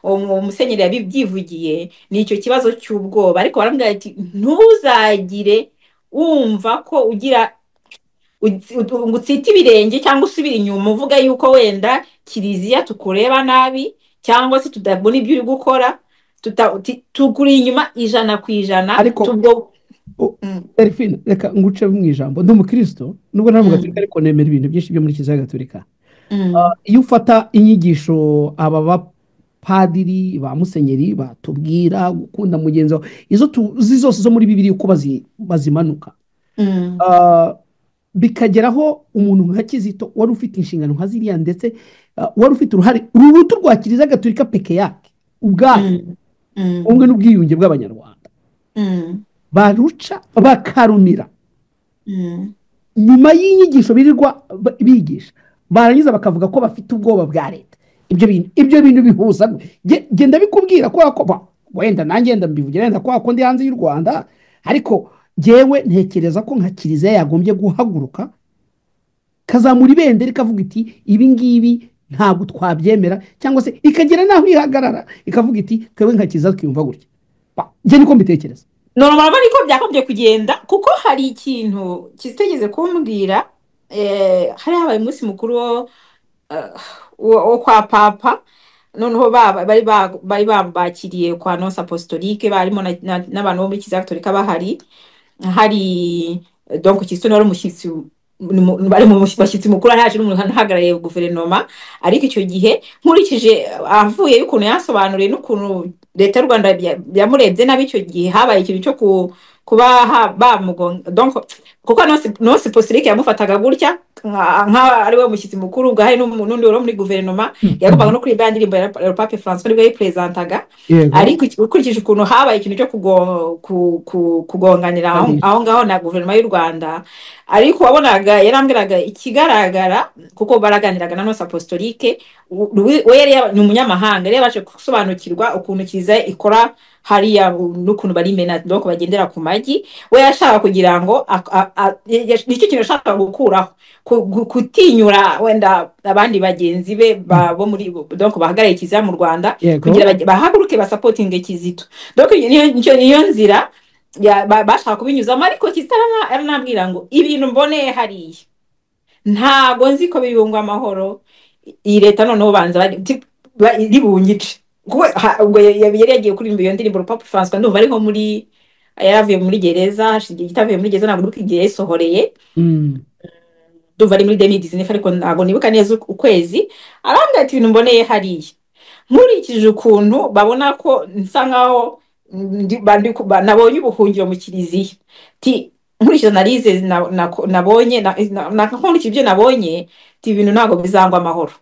uwo musenyeri yabibyivugiye. Ni icyo kibazo cy'ubwoba. Ariko baramubwira ati: "Ntuzagire wumva ko ugira ngo utsite ibirenge cyangwa usubire inyuma uvuga yuko wenda Kiliziya tukureba nabi cyangwa se tutabona ibyo uri gukora, tukuri inyuma 100%."
Ariko
Tubwo
Delphine, reka nguce mu ijambo. Ndi umukristo nubwo ntabwo gatolika, ariko nemera ibintu byinshi byo muri Kiliziya Gatolika. Iyo ufata inyigisho aba bapadiri ba musenyeri batubwira, gukunda mugenzi wawe, izo tuzi zose zo muri Bibiliya, uko bazimanuka, bikageraho umuntu nka Kizito wari ufite inshingano nka ziriya, ndetse wari ufite uruhare ruruta urwa Kiliziya Gatolika peke yake ubwayo, ubumwe n'ubwiyunge bw'Abanyarwanda, baruca bakarumira nyuma y'inyigisho birirwa bigisha, barangiza bakavuga ko bafite ubwoba bwa leta. Ibyo bintu bihuza genda bikubwira kubera ko wenda nanjye mbivugira wenda kubera ko ndi hanze y'u Rwanda, ariko jyewe ntekereza ko nka Kiliziya yagombye guhaguruka, kazamura ibendera, ikavuga iti: "Ibi ngibi ntabwo twabyemera," cyangwa se ikagera n'aho ihagarara ikavuga iti: "Twebwe nka Kiliziya twiyumva gutya." Njye niko mbitekereza.
Normalement niko byakagombye kugenda, kuko hari ikintu kitigeze kumbwira. Hari habaye umunsi mukuru wo kwa Papa, noneho bari bambakiriye kwa nonce apostolique, barimo n'abantu bo muri Kiliziya Gatolika bahari. Hari donc Kizito wari umushyitsi, bari mu bashyitsi mukuru, hari haje n'umuntu uhagarariye guverinoma. Ariko icyo gihe, nkurikije avuye y'ukuntu yansobanuriye n'ukuntu leta y'u Rwanda yamurebye nabi, icyo gihe habaye ikintu cyo Kuba bamugonga, donc kuko nonce apostolique yamufataga gutya nka ari we mushyitsi mukuru, ubwo hari n'undi wari muri guverinoma yagombaga no kuririmba ya ndirimbo ya Pape François, nibwo yayipresantaga. Ariko ukurikije ukuntu habaye ikintu cyo kugonganira aho ngaho na guverinoma y'u Rwanda, ariko wabonaga yarambwiraga ikigaragara, kuko baraganiraga na nonce apostolique, we yari ni umunyamahanga, yari yabashe gusobanukirwa ukuntu kiliziya ikora hariya n'ukuntu barimena, donc bagendera ku magi. We yashaka kugira ngo nicyo kintu yashakaga gukuraho, gutinyura wenda abandi bagenzi be bo muri, donc bahagarariye kiliziya mu Rwanda, kugira bahaguruke basapotinge Kizito. Donc niyo nzira bashaka kubinyuzamo. Ariko Kizito aranambwira ngo ibintu mboneye hariya ntago nzi ko bibungwa amahoro, iyi leta noneho banza ribunyice. Ubwo yari yagiye kuririmba iyo ndirimbo Papa François, ndumva ari nko muri yaravuye muri gereza, hashize igihe itavuye muri gereza, ntabwo nibuka igihe yasohoreye, ndumva ari muri 2019, ariko ntabwo nibuka neza ukwezi. Arambwira ati ibintu mboneye hariya, nkurikije ukuntu babona ko nsa nkaho nabonye ubuhungiro mu kiliziya, nkurikije analyse nabonye, nkurikije ibyo nabonye, ibintu ntabwo bizangwa amahoro.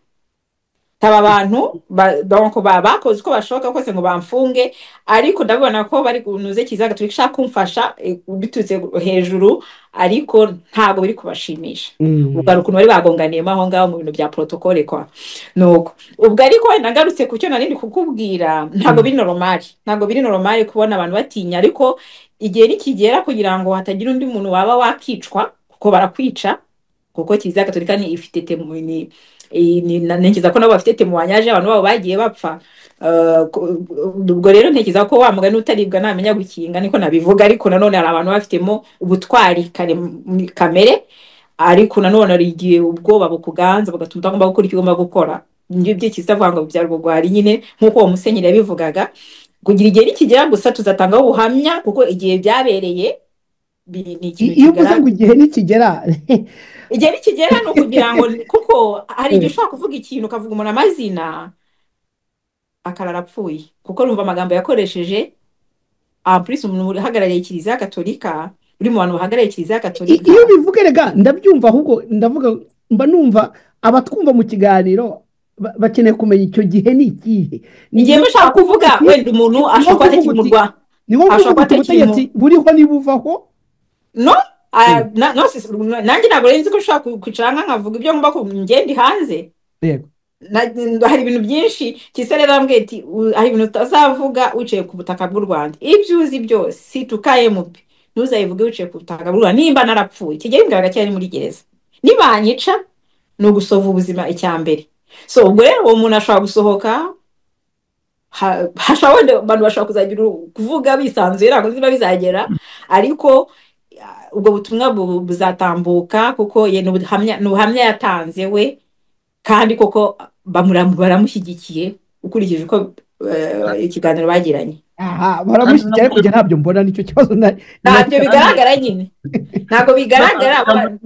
Aba bantu bakoze uko bashoboka kose ngo bamfunge, ariko ndabona ko bari kunuze Kiliziya Gatolika ishaka kumfasha biturutse hejuru, ariko ntabwo biri kubashimisha. Ubwo hari ukuntu bari bagonganiyemo aho ngaho mu bintu bya protocole kwa nuko ubwo. Ariko wenda ngarutse ku cyo nari ndi kukubwira, ntabwo biri normal, ntabwo biri normal kubona abantu batinya, ariko igihe nikigera kugira ngo hatagira undi muntu waba wakicwa, kuko barakwica, kuko Kiliziya Gatolika ni ifite ni ntekereza ko nabo bafite témoignage, abantu babo bagiye bapfa. Ubwo rero ntekereza ko wa mugani utaribwa ntamenya gukinga, niko nabivuga. Ariko nanone hari abantu bafitemo ubutwari kamere, ariko nanone hari igihe ubwoba bukuganza bugatuma utagomba gukora icyo ugomba gukora. Nibyo Kizito avuga ngo byari ubugwari nyine, nk'uko uwo musenyeri yabivugaga. Kugira igihe nikigera gusa tuzatangaho ubuhamya, kuko igihe byabereye ni ikintu
Iyo uvuze ngo
kigaragara.
Igihe nikigera?
Igihe nikigera ni ukugira ngo, kuko hari igihe ushobora kuvuga ikintu, ukavuga umuntu amazina, akarara apfuye, kuko numva amagambo yakoresheje, en plus umuntu uhagarariye Kiliziya Gatolika, uri mu bantu bahagarariye Kiliziya Gatolika.
Iyo ubivuga rega ndabyumva, ahubwo ndavuga mba numva abatwumva mu kiganiro bakeneye kumenya icyo gihe ni ikihe. Ni
Igihe mushaka kuvuga wenda umuntu
ni nko
ashobora kuba atakiri
kuvuga
mu
uti
Rwanda,
ni nko kuvuga
ashobora kuba
uti
atakiri mu
ubutegetsi buriho nibuvaho.
No, no, nanjye ntabwo nari nzi ko ushobora kwicara nkavuga ibyo ngomba, ngende hanze. Hari ibintu byinshi Kisa rero arambwiye ati hari ibintu utazavuga wicaye ku butaka bw'u Rwanda, ibyo uzi byose situkaye mubi ntuzayivuge wicaye ku butaka bw'u Rwanda. Nimba narapfuye, Kigeli mbwiraga ko ari muri gereza, nibanyica ni ugusova ubuzima icya mbere. So ubwo rero uwo muntu ashobora gusohoka, hashobora wenda abantu bashobora kuzagira kuvuga bisanzuye, ntabwo nzi niba bizagera, ariko ubwo butumwa buzatambuka, kuko ye ni ubuhamya yatanze we, kandi koko baramushyigikiye ukurikije uko ikiganiro bagiranye.
Aha baramushyigikiye, ariko njye ntabyo mbona, nicyo kibazo
Ntabyo bigaragara nyine, ntabwo bigaragara.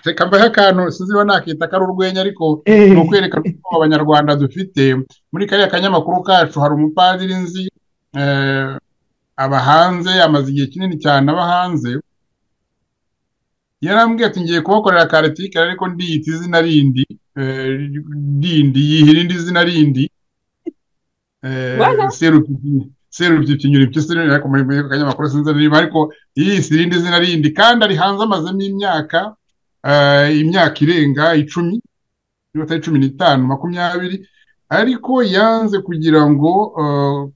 Reka mbahe akantu, sinzi niba nakita ko ari urwenya, ariko ni ukwerekana uko abanyarwanda dufite. Muri kariya kanyamakuru kacu hari umupadiri nzi, aba hanze, amaze igihe kinini cyane aba hanze. Yarambwiye ati ngiye kubakorera ka article, ariko ndiyita izina rindi, rindi yiha irindi zina rindi.
Voilà.
Serupyipyinyura impyisi, ariko muri kanyamakuru sinzi niba, ariko yiyise irindi zina rindi, kandi ari hanze amazemo imyaka irenga 10, niba atari 15, 20, ariko yanze kugira ngo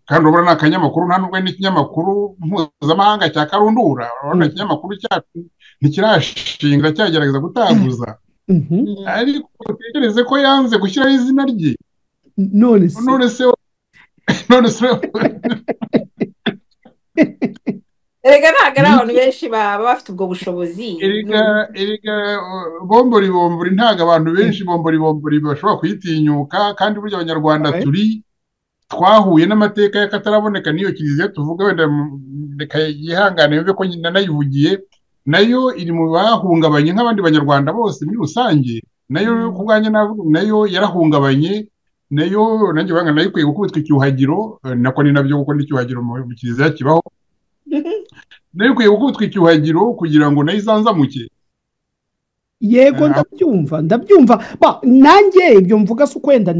kandi urabona ni akanyamakuru, nta nubwo ari n'ikinyamakuru mpuzamahanga cya karundura, urabona ikinyamakuru cyacu ntikirashinga, cyagerageza gutaguza, ariko utekereze ko yanze gushyiraho izina rye.
None se?
None se?
Erega ntabwo ari abantu benshi baba bafite ubwo bushobozi.
Erega bombori bombori, ntabwo abantu benshi bombori bombori bashobora kuyitinyuka, kandi burya abanyarwanda turi twahuye n'amateka y'akataraboneka. N'iyo kiliziya tuvuga wenda, reka yihangane yumve ko nyina nayivugiye, nayo iri mu bahungabanye nk'abandi banyarwanda bose muri rusange. Nayo ku bwanjye navuga nayo yarahungabanye, nayo nanjye banga nayo ikwiye gukubitwa icyuhagiro, nako ni nabyo, kuko n'icyuhagiro mu kiliziya kibaho. Nayo ikwiye gukubitwa icyuhagiro kugira ngo nayo izanzamuke.
Yego, ndabyumva. Nanjye ibyo mvuga si ukwenda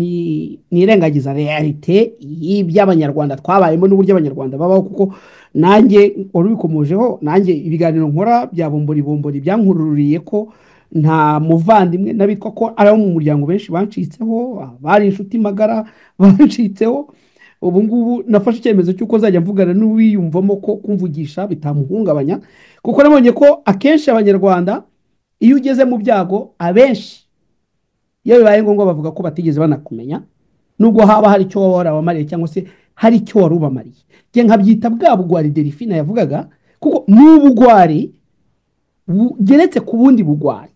nirengagiza réalité y'iby'Abanyarwanda twabayemo n'uburyo Abanyarwanda babaho, kuko nanjye wari ubikomojeho, nanjye ibiganiro nkora bya Bombori Bombori byankururiye ko nta muvandimwe n'abitwa ko ari abo mu muryango benshi bancitseho, bari inshuti magara bancitseho. Ubu ngubu nafashe icyemezo cy'uko nzajya mvugana n'uwiyumvamo ko kumvugisha bitamuhungabanya, kuko nabonye ko akenshi Abanyarwanda iyo ugeze mu byago, abenshi iyo bibaye ngombwa bavuga ko batigeze banakumenya, nubwo haba hari icyo waba warabamariye cyangwa se hari icyo wari ubamariye. Njye nkabyita bwa bugwari Delphine yavugaga, kuko ni ubugwari bugeretse ku bundi bugwari.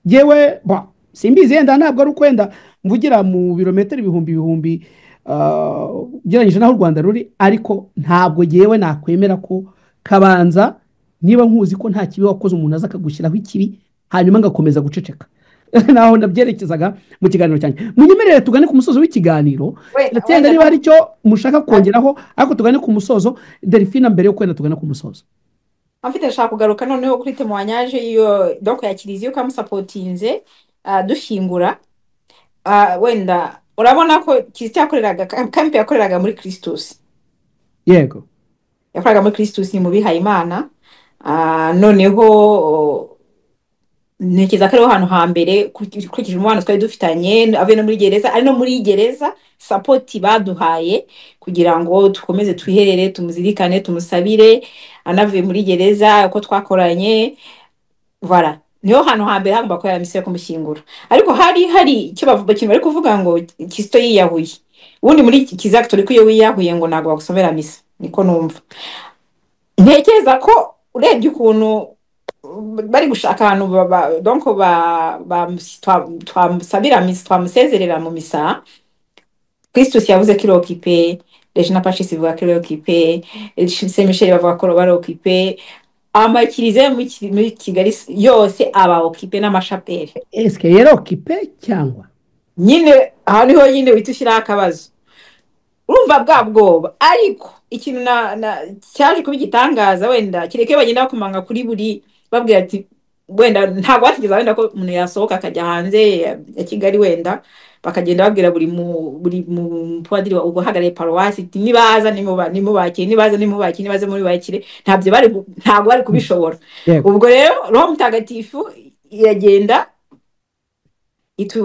Yewe simbizi, yenda ntabwo ari ukwenda mvugira mu birometero ibihumbi ibihumbi ugereranyije n'aho u Rwanda ruri, ariko ntabwo yewe nakwemera ko Kabanza, niba nkuzi ko nta kibi wakoze, umuntu aza akagushyiraho ikibi hanyuma ngakomeza guceceka. Naho ndabyerekezaga mu kiganiro cyanjye. Munyemerere tugane ku musozo w'ikiganiro, ndetse niba hari icyo mushaka kongeraho, ariko tugane ku musozo. Delphine, mbere yo kwenda tugane ku musozo.
Mfite, ndashaka kugaruka noneho kuri témoignage iyo donc ya kiliziya uko yamusapotinze dushyingura. Wenda urabona ko Kizito yakoreraga kampe, yakoreraga muri Christus. Yakoraga muri Christus, ni mu bihayimana. Noneho ntekereza ko ariho hantu hambere, ukurikije umubano twari dufitanye, avuye no muri gereza, ari no muri gereza, support baduhaye kugira ngo dukomeze twiherere, tumuzirikane, tumusabire anavuye muri gereza, uko twakoranye. Voilà, niho hantu hambere hagomba kubera misa yo kumushyingura. Ariko hari icyo bavuga, ikintu bari kuvuga ngo Kizito yiyahuye. Ubundi muri Kiliziya Gatolika iyo wiyahuye ngo ntabwo bagusomera misa, niko numva. Ntekereza ko urebye ukuntu bari gushaka ahantu donc twamusabira misa, twamusezerera mu misa, Christus yavuze ko iri occupé, Regina Pacis ivuga ko iri occupé, Saint Michel bavuga ko bari occupé, amakiliziya yo muri Kigali yose aba occupé n'amashapeli.
Esike yari occupé cyangwa?
Nyine aho niho nyine uhita ushyiraho akabazo, urumva bwa bwoba. Ariko ikintu na cyaje kuba igitangaza, wenda kereka iyo bagenda bakomanga kuri buri, babwira ati wenda ntabwo batigeze wenda ko umuntu yasohoka akajya hanze ya Kigali, wenda bakagenda babwira buri mu padiri uhagarariye paruwasi ati nibaza nimubakire, nibaza nimubakire, nibaza mubakire. Ntabyo bari ntabwo bari kubishobora. Ubwo rero Roho Mutagatifu iragenda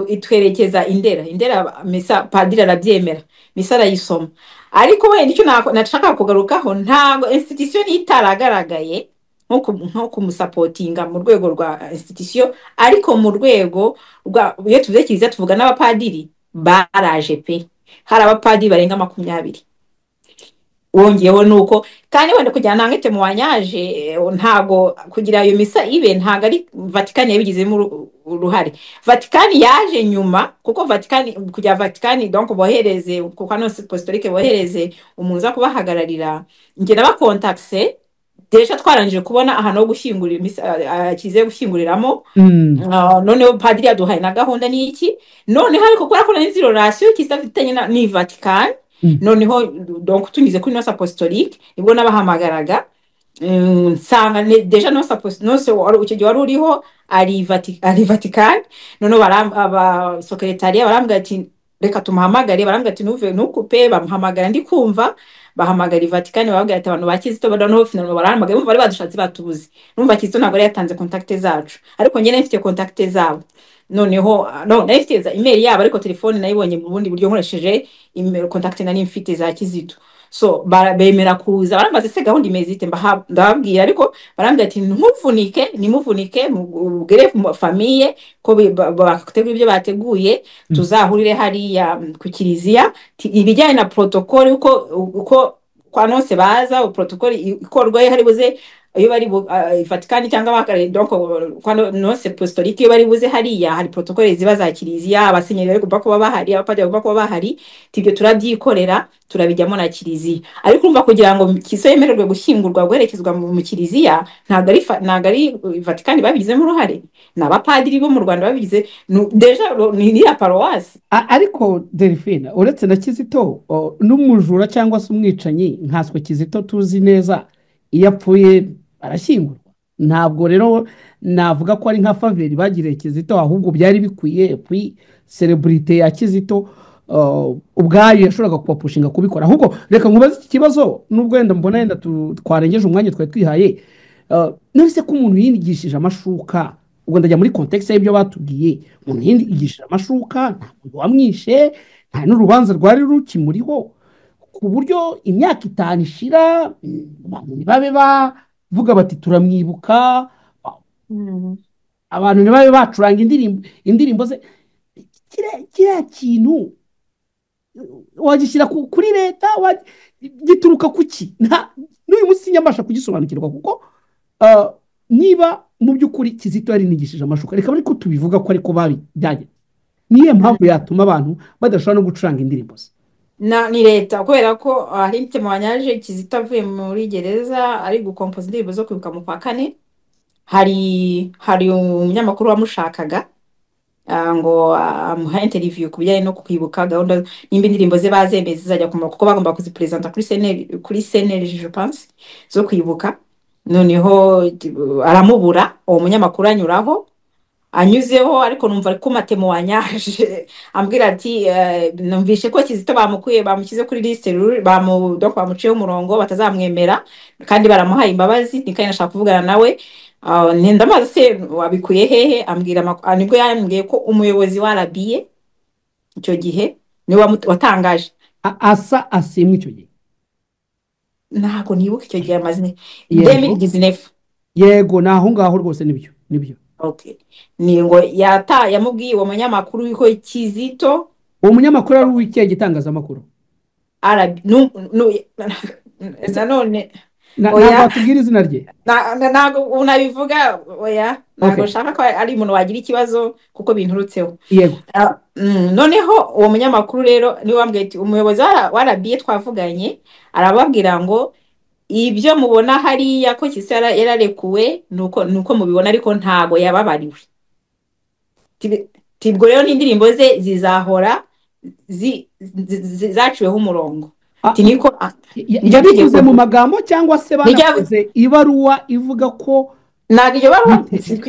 itwerekeza Indera. Indera misa padiri arabyemera, misa arayisoma. Ariko wenda icyo nashaka kugarukaho, ntabwo institution itaragaragaye nko kumusapotinga mu rwego rwa institution, ariko mu rwego rwa, iyo tuvuze kiliziya tuvuga n'abapadiri baraje pe. Hari abapadiri barenga 20. Wongeyeho nuko kandi wenda kugira ntange témoignage, ntago kugira iyo misa ibe, ntago ari Vatikani yabigizemo uruhare. Vatikani yaje nyuma, kuko Vatikani, kugira Vatikani donc bohereze, kuko nonce apostolique bohereze umuntu uza kubahagararira, njye nabakontakse déjà twarangije kubona ahantu ho gushyingurira misa, kiliziya yo gushyinguriramo. Noneho padiri yaduhaye na gahunda n'iki. Noneho ariko kubera ko nari nzi relation kiliziya afitanye ni Vatikani, noneho donc tunyuze kuri nonce apostolique nibwo nabahamagaraga. Nsanga déjà nonce nonce icyo gihe wari uriho ari Vatikani. Noneho aba secrétariat barambwira ati reka tumuhamagare, barambwira ati ntuve ntukupe. Bamuhamagara, ndi kumva bahamagara i Vatikani, bababwira ati abantu ba Kizito. Noneho finalement barahamagaye, bumva bari badushatse batubuze. Numva Kizito ntabwo yari yatanze contact zacu, ariko njye nari mfite contact zabo. Noneho no nari mfite za email yabo, ariko telefone nayibonye mu bundi buryo nkoresheje email contact nari mfite za Kizito. So bemera kuza, barambaza ese gahunda imeze ite, ndababwira. Ariko barambwira ati ntuvunike, nimuvunike, mubwire famille ko bateguye ibyo bateguye, tuzahurire hariya ku kiliziya. Ibijyanye na protocole, uko kwa nonce baza, protocole ikorwa hari buze iyo bari Vatikani cyangwa bahagarariye donc kwa nonce apostolique, iyo bari buze hariya hari protocole ziba za kiliziya, abasenyeri bari bagomba kuba bahari, abapadiri bagomba kuba bahari. Ibyo turabyikorera, turabijyamo na kiliziya. Ariko urumva kugira ngo Kizito yemererwe gushyingurwa, guherekezwa mu kiliziya, ntabwo ari Vatikani babigizemo uruhare, ni abapadiri bo mu Rwanda babigize déjà ni iriya paruwasi.
Ariko Delphine, uretse na Kizito, n'umujura cyangwa se umwicanyi nkanswe Kizito tuzi neza. Iyo apfuye arashyingurwa. Ntabwo rero navuga ko ari nka faveur bagiriye Kizito, ahubwo byari bikwiye kuri célébrité ya Kizito ubwayo yashoboraga kubapushinga kubikora. Ahubwo reka nkubaze iki kibazo, nubwo wenda mbona wenda twarengeje umwanya twari twihaye. None se ko umuntu yinigishije amashuka, ubwo ndajya muri contexte y'ibyo batubwiye, umuntu yinigishije amashuka, nta muntu wamwishe, nta n'urubanza rwari rukimuriho, ku buryo imyaka 5 ishira abantu ntibabe bavuga bati turamwibuka, abantu ntibabe bacuranga indirimbo ze, kiriya kintu wagishyira kuri leta, gituruka kuki? N'uyu munsi sinyabasha kugisobanukirwa, kuko niba mu by'ukuri Kizito yarinigishije amashuka, reka ariko tubivuga ko ariko byagenze, niyo mpamvu yatuma abantu badashobora no gucuranga indirimbo ze?
Ni leta, kubera ko hari témoignage Kizito avuye muri gereza ari gukompoza indirimbo zo kwibuka mu kwa kane, hari umunyamakuru wamushakaga ngo amuha interview ku bijyanye no kwibuka, gahunda nimba indirimbo ze bazemeye zizajya ku murongo, kuko bagomba kuzipresenta kuri CNLG, je pense, zo kwibuka. Noneho aramubura, uwo munyamakuru anyuraho, anyuzeho ariko numva ari kuma témoignage, ambwira ati numvishe ko Kizito bamukuye, bamushyize kuri liste rouge, donc bamuciyeho umurongo batazamwemera kandi baramuhaye imbabazi, ni kandi nashaka kuvugana nawe. Ndamubaza se wabikuye hehe, ambwira nibwo yambwiye ko umuyobozi wa RBA icyo gihe niwe watangaje.
Asa asimwe icyo gihe?
Ntabwo nibuka icyo gihe amazina.
Yego.
2019.
Yego, ni aho ngaho rwose, nibyo nibyo.
Okay, ni ngo yata yamubwiye uwo munyamakuru yuko Kizito
Uwo munyamakuru ari uw'ikihe gitangazamakuru?
RB nanone.
Ntabwo
Oya.
watubwira izina rye?
Ntabwo unabivuga, oya, ntabwo nshaka ko ari umuntu wagira ikibazo kuko binturutseho. Noneho uwo munyamakuru rero niwe wambwiye ati umuyobozi wa RBA twavuganye, arababwira ngo ibyo mubona hariya ko Kizito yararekuwe nuko mubibona, ariko ntago yababariwe. Tibwo rero n'indirimbo ze zizahora zaciweho umurongo. Ti niko niryo
Yabikoze
tegeko.
mu magambo cyangwa se
Niryo
banakoze ibaruwa ivuga ko
Ntabwo iyo baruwa,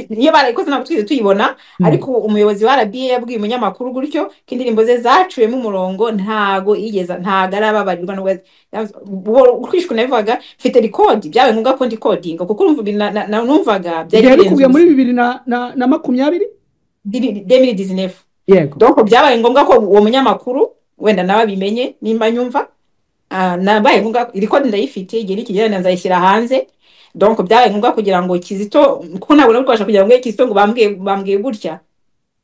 iyo barayikoze ntabwo twigeze tuyibona, ariko umuyobozi wa RBA yabwiye umunyamakuru gutyo ko indirimbo ze zaciwemo umurongo, ntago yigeze, ntago arababarirwa. Nubwo kwishwe nabivugaga mfite record, byabaye ngombwa ko ndikodinga kuko urumva numvaga byari
Igihe
birenze
yabikubwiye muri 2020?
2019.
Yego.
Donc byabaye ngombwa ko uwo munyamakuru wenda nawe abimenye nimba nyumva. Nabaye ngombwa, record ndayifite, igihe nikigera nzayishyira hanze. Donc byabaye ngombwa kugira ngo Kizito, kuko ntabwo nari kubasha kugira ngo Kizito ngo bambwiye gutya.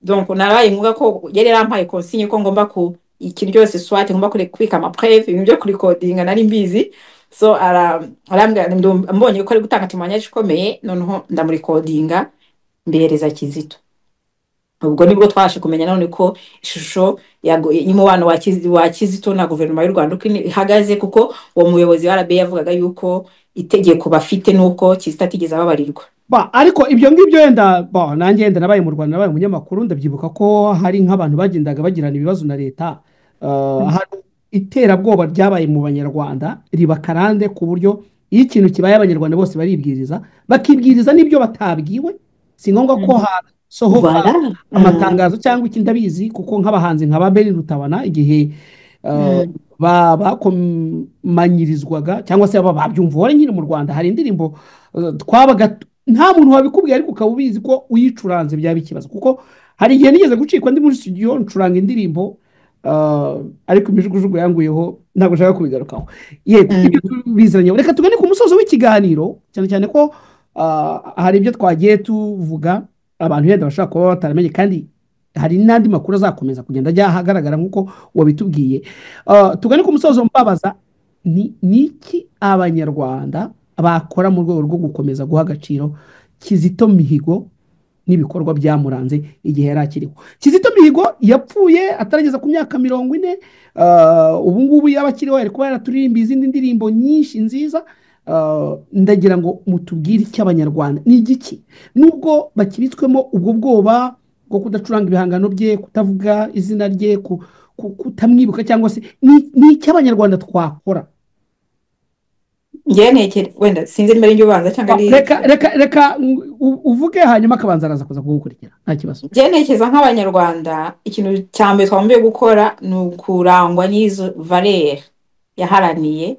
Donc nabaye ngombwa ko yari yarampaye consigne ko ngomba ku ikintu cyose soit ngomba kubika ama preuve, ibintu byo kurikodinga nari mbizi. So arambwira, mbonye ko ari gutanga témoignage ikomeye, noneho ndamurikodinga mbihereza Kizito. Ubwo nibwo twabashe kumenya none ko ishusho y'umubano wa Kizito na guverinoma y'u Rwanda uko ihagaze, kuko uwo muyobozi wa RBA yavugaga yuko itegeko bafite nuko Kizito atigeze ababarirwa.
Ba, ariko ibyo ngibyo wenda ba, nanjye wenda nabaye mu Rwanda, nabaye umunyamakuru, ndabyibuka ko hari nk'abantu bagendaga bagirana ibibazo na leta. Hari iterabwoba ryabaye mu Banyarwanda riba karande, ku buryo iyo ikintu kibaye abanyarwanda bose baribwiriza, bakibwiriza n'ibyo batabwiwe. Si ngombwa ko hasohoka amatangazo cyangwa iki. Ndabizi kuko nk'abahanzi nka ba Ben Rutabana, igihe bakomanyirizwaga cyangwa se babyumva wari nyine mu Rwanda, hari indirimbo twabaga nta muntu wabikubwiye ariko ukaba ubizi ko uyicuranze byaba ikibazo, kuko hari igihe nigeze gucikwa ndi muri studio ncuranga indirimbo, ariko imijugujugu yanguyeho, ntabwo nshaka kubigarukaho. Yego, ibyo tubizanye, reka tugane ku musozo w'ikiganiro, cyane cyane ko hari ibyo twagiye tuvuga abantu yenda bashobora kuba bataramenye, kandi hari n'andi makuru azakomeza kugenda ajya ahagaragara nk'uko wabitubwiye. Tugane ku musozo mbabaza ni iki abanyarwanda bakora mu rwego rwo gukomeza guha agaciro Kizito Mihigo n'ibikorwa byamuranze igihe yari akiriho. Kizito Mihigo yapfuye atarageza ku myaka 40. Ubu ngubu yaba akiriho yari kuba yaraturirimbiye izindi ndirimbo nyinshi nziza. Ndagira ngo mutubwire icyo abanyarwanda ni igiki, nubwo bakibitswemo ubwo bwoba bwo kudacuranga ibihangano bye, kutavuga izina rye, kutamwibuka, cyangwa se ni icyo abanyarwanda twakora?
Ngewe ntekere wenda sinzi niba ari njye ubanza cyangwa ari
Reka uvuge, hanyuma akabanza araza kuza kugukurikira, nta kibazo.
Ngewe ntekereza nk'Abanyarwanda, ikintu cya mbere twagombye gukora ni ukurangwa n'izo valeurs yaharaniye,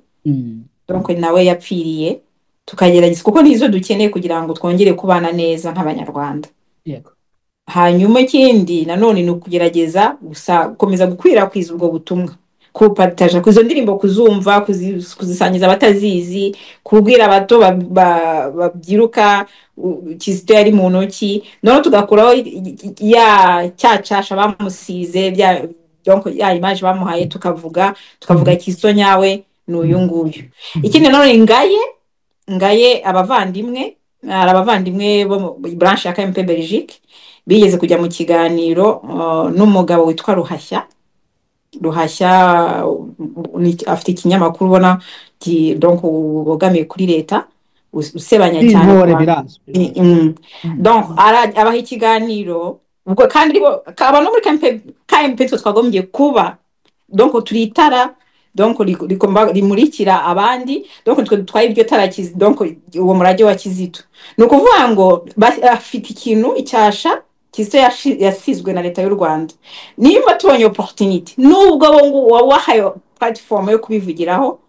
donc nawe yapfiriye, tukagerageza kuko nizo dukeneye kugira ngo twongere kubana neza nk'Abanyarwanda. Hanyuma ikindi nanone ni ukugerageza gusa gukomeza gukwirakwiza ubwo butumwa, kupartaja izo ndirimbo, kuzumva, kuzisangiza abatazizi, kubwira abato babyiruka Kizito yari mu ntoki. Noneho tugakuraho ya cya cyasha bamusize, bya donc ya image bamuhaye, tukavuga Kizito nyawe ni uyu nguyu. Ikindi nanone ngaye abavandimwe, hari abavandimwe bo mu branche ya KMP Belgique bigeze kujya mu kiganiro n'umugabo witwa Ruhashya. Ruhashya afite ikinyamakuru ubona donc ubogamiye kuri leta, usebanya cyane ku
Intore
bantu.
Birazwi.
Donc abaha ikiganiro ubwo, kandi bo abantu bo muri KMP twe twagombye kuba, donc turi itara, donc rimurikira abandi, donc twe dutwaye iryo tara donc uwo murage wa Kizito. Ni ukuvuga ngo afite ikintu icyasha Kizito yasizwe na leta y'u Rwanda. Nimba tubonye opportunity, nubwo bo ngo wabahaye platform yo kubivugiraho,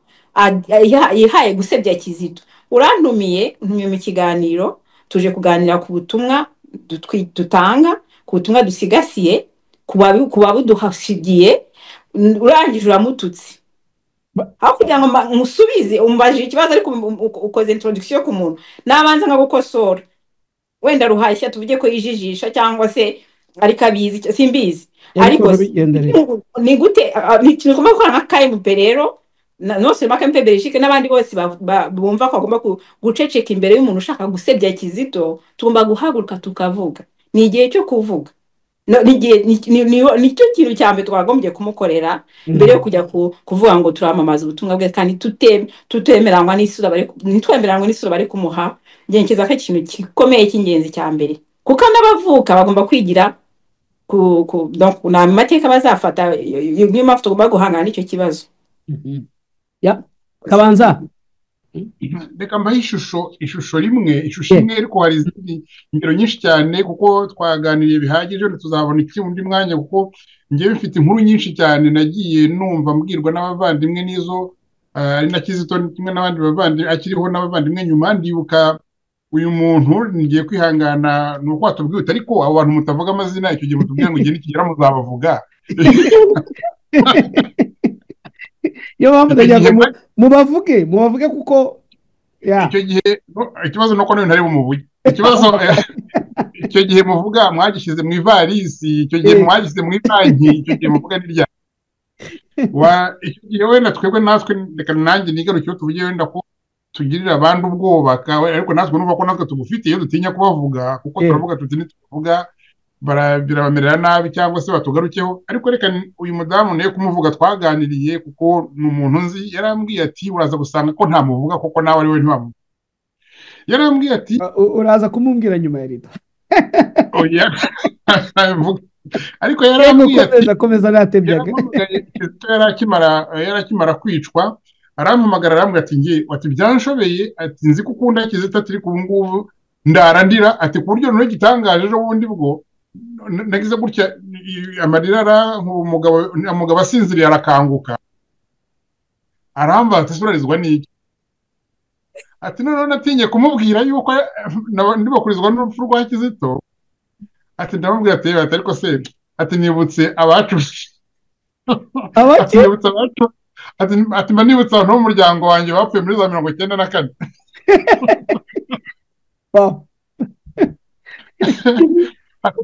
yihaye gusebya Kizito, urantumiye, ntumiye mu kiganiro, tuje kuganira ku butumwa dutanga, ku butumwa dusigasiye, ku babuduhasigiye, urangije uramututse. Aho kugira ngo musubize, umbajije ikibazo ariko ukoze introduction ku muntu, nabanza nkagukosora. Wenda Ruhashya tuvuge ko yijijisha cyangwa se ariko abizi, simbizi,
Ariko
ariko
bigendereye.
Ni gute ni ikintu tugomba gukora nka KMP rero, non seulement KMP Belgique n'abandi bose bumva ko bagomba guceceka imbere y'umuntu ushaka gusebya Kizito. Tugomba guhaguruka tukavuga. Ni igihe cyo kuvuga. No, ni igihe nicyo kintu cya mbere twagombye kumukorera mbere yo kujya kuvuga ngo turamamaza ubutumwa bwe kandi tutemeranywa n'isura bari, ntitwemeranywe n'isura bari kumuha. Ngerekeza ko ikintu gikomeye cy'ingenzi cya mbere, kuko n'abavuka bagomba kwigira ku donc ni amateka bazafata. Niyo mpamvu tugomba guhangana n'icyo kibazo.
Ya Kabanza.
Reka mbahe ishusho rimwe, ishusho imwe, ariko hari izindi ngero nyinshi cyane, kuko twaganiriye bihagije, wenda tuzabona iki undi mwanya, kuko njyewe mfite inkuru nyinshi cyane nagiye numva mbwirwa n'abavandimwe n'izo ari na Kizito kimwe n'abandi bavandimwe akiriho n'abavandimwe nyuma. Ndibuka uyu muntu, ngiye kwihangana, ni uko watubwiye uti ariko abo bantu mutavuga amazina, icyo gihe mutubwira ngo igihe nikigera muzabavuga.
Niyo mpamvu
Icyo
ndagira ngo
gihe
mubavuge kuko ya
Icyo gihe ikibazo nuko nawe ntari bumuvuge. Ikibazo, icyo gihe muvuga mwagishyize mu ivarisi, icyo gihe mwagishyize mu banki, icyo gihe muvuga ni ryari? Icyo gihe wenda twebwe natwe, reka nanjye nigarukiye, tuvuge wenda ko tugirira abandi ubwoba, ariko natwe numva ko natwe tugufite iyo dutinya kubavuga, kuko turavuga tuti nituvuga birabamerera nabi cyangwa se batugarukeho. Ariko reka uyu mudamu nawe kumuvuga twaganiriye, kuko ni umuntu nzi, yarambwiye ati uraza gusanga ko ntamuvuga kuko nawe ari we ntiwamuvuga. Yarambwiye ati
Uraza kumubwira nyuma ya rito.
Oya, mvuga. Ariko yarambwiye ati
Komeza, komeza, natebyaga.
Yarampamagaye, Kizito yari akimara kwicwa, arampamagara, arambwira ati nge, ati byanshobeye, ati nzi ko ukunda Kizito, ati ariko ubu ngubu ndara ndira, ati ku buryo noneho igitangaje ejo bundi bwo nagize gutya amarira umugabo asinziriye arakanguka, arambaza ati ese urarizwa n'iki? Ati noneho natinye kumubwira yuko ndimo kurizwa n'urupfu rwa Kizito. Ati ndamubwira ati yewe, ati ariko se, ati nibutse abacu, ati
Abaki?
Nibutse abacu, ati mba nibutse abantu b'umuryango wanjye bapfuye muri za 94.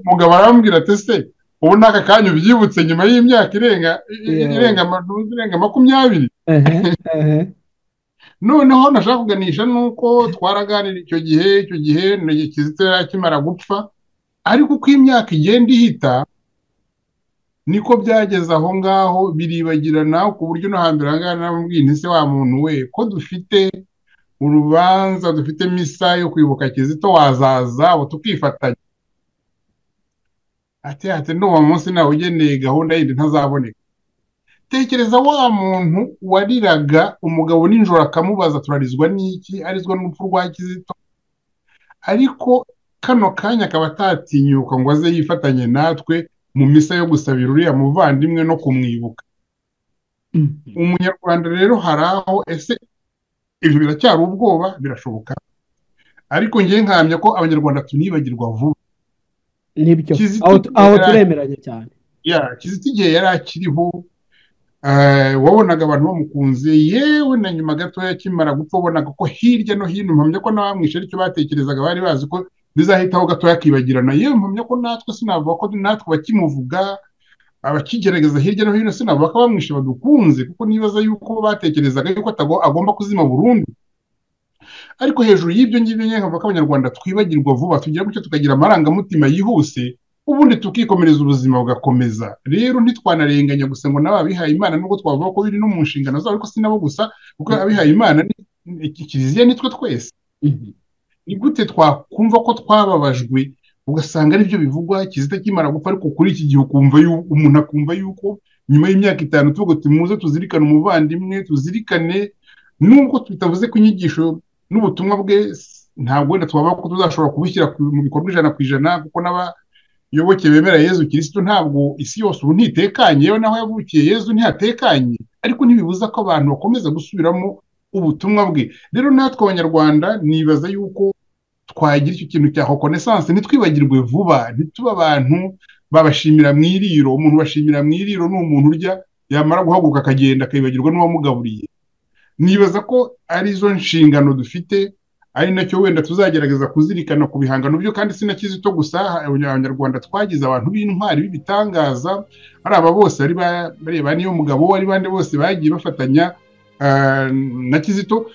Umugabo arambwira ati ese ubu ni aka kanya ubyibutse nyuma y'imyaka irenga irenga 20?
Ehe, ehe.
Noneho nashaka kuganisha nuko twaraganira icyo gihe Kizito yari akimara gupfa, ariko uko imyaka igenda ihita niko byageze aho ngaho biribagirana, ku buryo no hambere aha ngaha naramubwiye nti se wa muntu we, ko dufite urubanza, dufite misa yo kwibuka Kizito, wazaza abo tukifatanya? Ati n'uwo munsi nawe ugeneye gahunda yindi ntazaboneka. Tekereza wa muntu wariraga umugabo nijoro akamubaza turarizwa n'iki, arizwa n'urupfu rwa Kizito, ariko kano kanya akaba atatinyuka ngo aze yifatanye natwe mu misa yo gusabira uriya muvandimwe no kumwibuka. Umunyarwanda rero hari aho ese ibyo biracyari ubwoba, birashoboka, ariko ngiye nkamya ko abanyarwanda tunibagirwa vuba.
Nibyo, aho turemeranya cyane.
Kizito igihe yari akiriho wabonaga abantu bamukunze, yewe na nyuma gatoya akimara gupfa wabonaga ko hirya no hino, mpamya ko n'abamwishe aricyo batekerezaga, bari bazi ko bizahitaho gatoya akibagirana. Yewe mpamya ko natwe sinavuga ko natwe bakimuvuga, abakigerageza hirya no hino sinavuga ko abamwishe badukunze, kuko nibaza yuko batekerezaga yuko agomba kuzima burundu. Ariko hejuru y'ibyo ngibyo nkavuga ko abanyarwanda twibagirwa vuba, tugira gutyo tukagira amarangamutima yihuse, ubundi tukikomereza ubuzima bugakomeza. Rero ntitwanarenganya gusa ngo n'ababihaye Imana, nubwo twavuga ko biri no mu nshingano zabo, ariko si nabo gusa, kuko abihaye Imana kiliziya nitwe twese. Ni gute twakumva ko twababajwe ugasanga aribyo bivugwa Kizito akimara gupfa, ariko kuri iki gihe ukumva umuntu akumva yuko nyuma y'imyaka 5 tuvuga tuti muze tuzirikane umuvandimwe, tuzirikane, nubwo tutavuze ko inyigisho n'ubutumwa bwe ntabwo wenda twaba ko tuzashobora kubishyira mu bikorwa 100%, kuko n'abayoboke bemera Yezu Kristo ntabwo isi yose ubu ntitekanye, yewe naho yavukiye Yezu ntihatekanye, ariko ntibibuza ko abantu bakomeza gusubiramo ubutumwa bwe. Rero natwe abanyarwanda nibaza yuko twagira icyo kintu cya reconnaissance, ntitwibagirwe vuba, ntituba abantu babashimira mu iriro. Umuntu bashimira mu iriro ni umuntu urya yamara guhaguruka akagenda akibagirwa n'uwamugaburiye. Nibaza ko arizo nshingano dufite, ari nacyo wenda tuzagerageza kuzirikana ku bihangano byo, kandi si na Kizito gusa. Abanyarwanda twagize abantu b'intwari b'ibitangaza, ari aba bose ari bareba niyo mugabo, ari bande bose bagiye bafatanya na Kizito.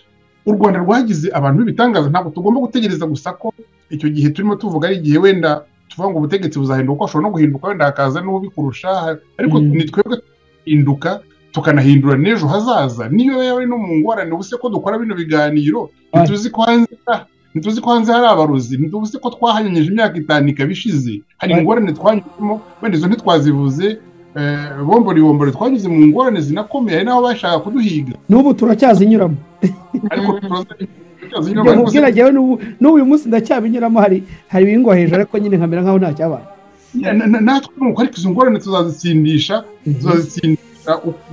U Rwanda rwagize abantu b'ibitangaza, ntabwo tugomba gutegereza gusa ko icyo gihe turimo tuvuga ari igihe wenda tuvuga ngo ubutegetsi buzahinduka, uko ashobora no guhinduka wenda hakaza n'ubikurusha, ariko ni twebwe tuhinduka tukanahindura n'ejo hazaza. Niyo yaba ari no mu ngorane, ubuse ko dukora bino biganiro ntituzi ko hanze hari abarozi, ntituzi ko twahanyanyeje imyaka 5 ikaba ishize, hari ingorane twanyuzemo wenda izo ntitwazivuze, bombori bombori twanyuze mu ngorane zinakomeye, hari n'aho bashaka kuduhiga,
n'ubu turacyazinyuramo.
Ariko
turacyazinyuramo n'ubu uyu munsi ndacyabinyuramo, hari ibingwa hejuru ariko nyine nkamera nkaho nta cyabaye.
Natwe nuko, ariko izo ngorane tuzazitsindisha,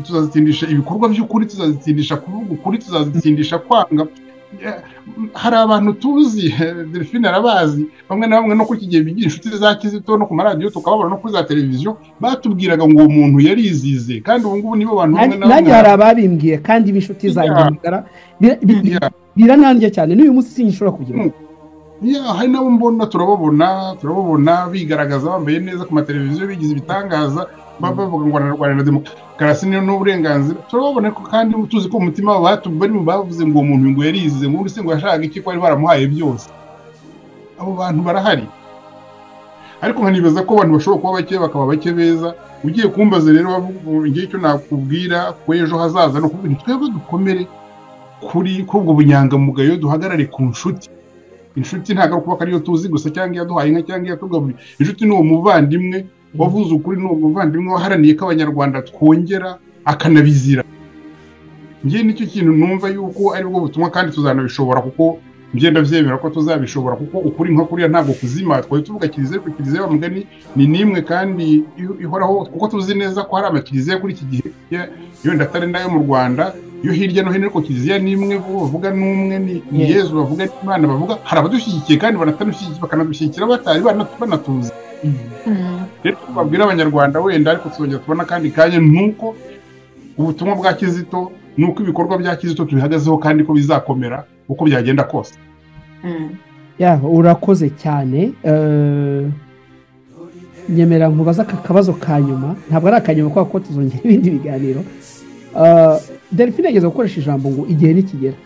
tuzazitsindisha ibikorwa by'ukuri, tuzazitsindisha kuvuga ukuri, tuzazitsindisha kwanga. Hari abantu tuzi, Delphine arabazi, bamwe na bamwe no kuri iki gihe bigira inshuti za Kizito no ku maradiyo tukababona no kuri za televiziyo, batubwiraga ngo uwo muntu yarizize, kandi ubu ngubu nibo bantu bamwe na
bamwe. Hari ababimbwiye kandi b'inshuti zanjye magara birananjye cyane, n'uyu munsi sinshobora kugira.
Hari nabo mbona turababona bigaragaza bambaye neza ku mateleviziyo, bigize ibitangaza, bavuga ngo bararwanira demokarasi n'uburenganzira, turababona ko kandi tuzi ko umutima bari mu bavuze ngo uwo muntu ngo yarizize, ngo undi se ngo yashakaga iki ko bari baramuhaye byose. Abo bantu barahari, ariko nkanibaza ko abantu bashobora kuba bake bakaba bake beza. Ugiye kumbaza rero ngiye icyo nakubwira ko ejo hazaza no kuvuga twebwe dukomere kuri ubwo bunyangamugayo, duhagarare ku nshuti. Inshuti ntabwo ari ukuba ariyo tuzi gusa cyangwa iyaduhaye inka cyangwa iyatugaburiye. Inshuti ni uwo muvandimwe wavuze ukuri, ni uwo muvandimwe waharaniye ko abanyarwanda twongera akanabizira. Ngiye nicyo kintu numva yuko ari bwo butumwa, kandi tuzanabishobora, kuko ngenda byemera ko tuzabishobora, kuko ukuri nka kuriya ntabwo kuzima. Twari tuvuga kiliziya, ariko kiliziya y'abamugani ni nimwe kandi ihoraho, kuko tuzi neza ko hari amakiliziya kuri iki gihe yenda atari nayo mu Rwanda yo hirya no hino, ariko kiliziya ni imwe, bavuga n'umwe, ni Yezu bavuga, Imana bavuga. Hari abadushyigikiye kandi banatadushyigikira, bakanadushyigikira batari banatuzi. Rero twabwira abanyarwanda wenda, ariko tuzongera tubona kandi kanya, nuko ubutumwa bwa Kizito, nuko ibikorwa bya Kizito tubihagazeho kandi ko bizakomera uko byagenda kose.
Urakoze cyane. Nyemera nkubaza aka kabazo ka nyuma, ntabwo ari akanyuma kubera ko tuzongera ibindi biganiro. Delphine yageze gukoresha ijambo ngo igihe nikigera.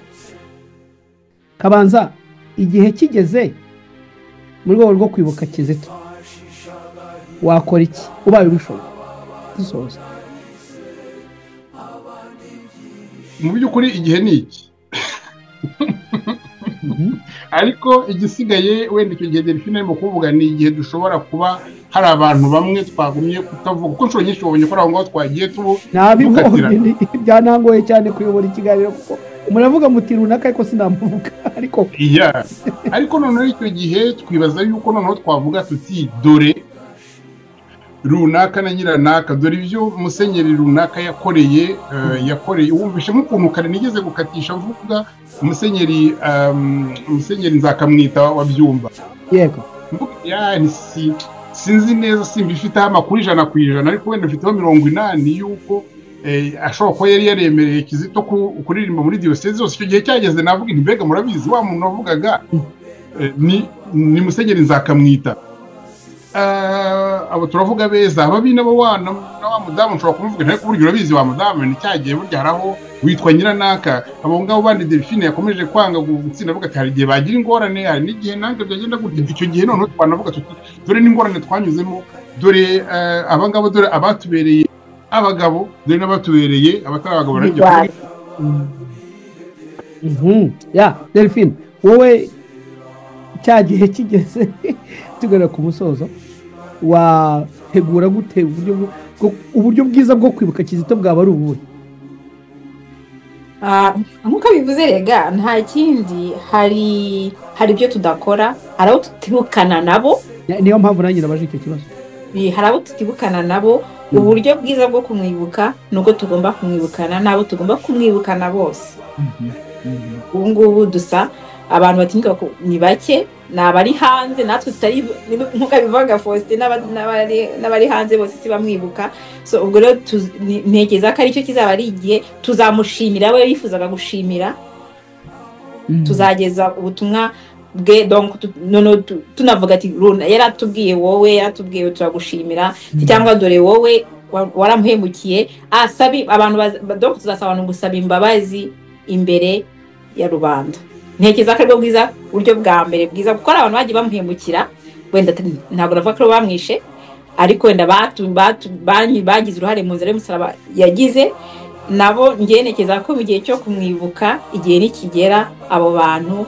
Kabanza, igihe kigeze mu rwego rwo kwibuka Kizito wakora iki ubaye ubishoboye? Dusoza.
Mu by'ukuri igihe ni iki, ariko igisigaye wenda icyo gihe Delphine arimo kuvuga ni igihe dushobora kuba hari abantu bamwe twagumye kutavuga kuko inshuro nyinshi wabonye ko ari aho ngaho twagiye
nabibonye byanangoye cyane kuyobora ikiganiro kuko muravuga muti runaka ariko sinamuvuga ariko
ariko noneho icyo gihe twibaza yuko noneho twavuga tuti dore runaka na nyiranaka, dore ibyo musenyeri runaka yakoreye wumvishe nk'ukuntu kare nigeze gukatisha mvuga musenyeri Nzakamwita wa Byumba.
Yego
sinzi neza simbifiteho amakuru 100% ariko wenda mfiteho 80 yuko ashobora kuba yari yaremereye Kizito kuririmba muri diyoseze zose. Icyo gihe cyageze navuga nti mbega murabizi wa muntu wavugaga ni musenyeri Nzakamwita. Abo turavuga beza ababi nabo wa mudamu nshobora kumuvuga ariko burya urabizi wa mudamu ni cyagiye burya haraho witwa nyiranaka. Abo ngabo bandi Delphine yakomeje kwanga gutsinda avuga ati hari igihe bagira ingorane, hari n'igihe nange byagenda gutya. Icyo gihe noneho twanavuga tuti dore n'ingorane twanyuzemo, dore aba ngabo, dore abatubereye abagabo, dore n'abatubereye abatari abagabo.
Ya Delphine, wowe cya gihe kigeze tugera ku musozo, wategura gute uburyo bwiza bwo kwibuka Kizito bwaba ari ubuhe?
Nk'uko bivuze rega nta kindi, hari ibyo tudakora, hari abo tutibukana nabo.
Niyo mpamvu nanjye nabaje icyo kibazo.
Hari abo tutibukana nabo. Uburyo bwiza bwo kumwibuka nuko tugomba kumwibukana nabo, tugomba kumwibukana bose. Ubu ngubu dusa abantu batinyuka ni bake, ni abari hanze natwe tutari, nk'uko abivuga Faustin, n'abari hanze bose si bamwibuka. So ubwo rero ntekereza ko aricyo kizaba ari igihe tuzamushimira we yifuzaga gushimira, tuzageza ubutumwa bwe. Donc tunavuga ati yaratubwiye wowe, yaratubwiye turagushimira, cyangwa dore wowe waramuhemukiye. Asabi abantu, donc tuzasaba abantu gusaba imbabazi imbere ya rubanda. Ntekereza ko aribwo bwiza, uburyo bwa mbere bwiza, kuko abantu bagiye bamuhemukira, wenda ntabwo navuga ko bamwishe, ariko wenda bagize uruhare mu nzira y'umusaraba yagize nabo. Njye ntekereza ko mu gihe cyo kumwibuka, igihe nikigera, abo bantu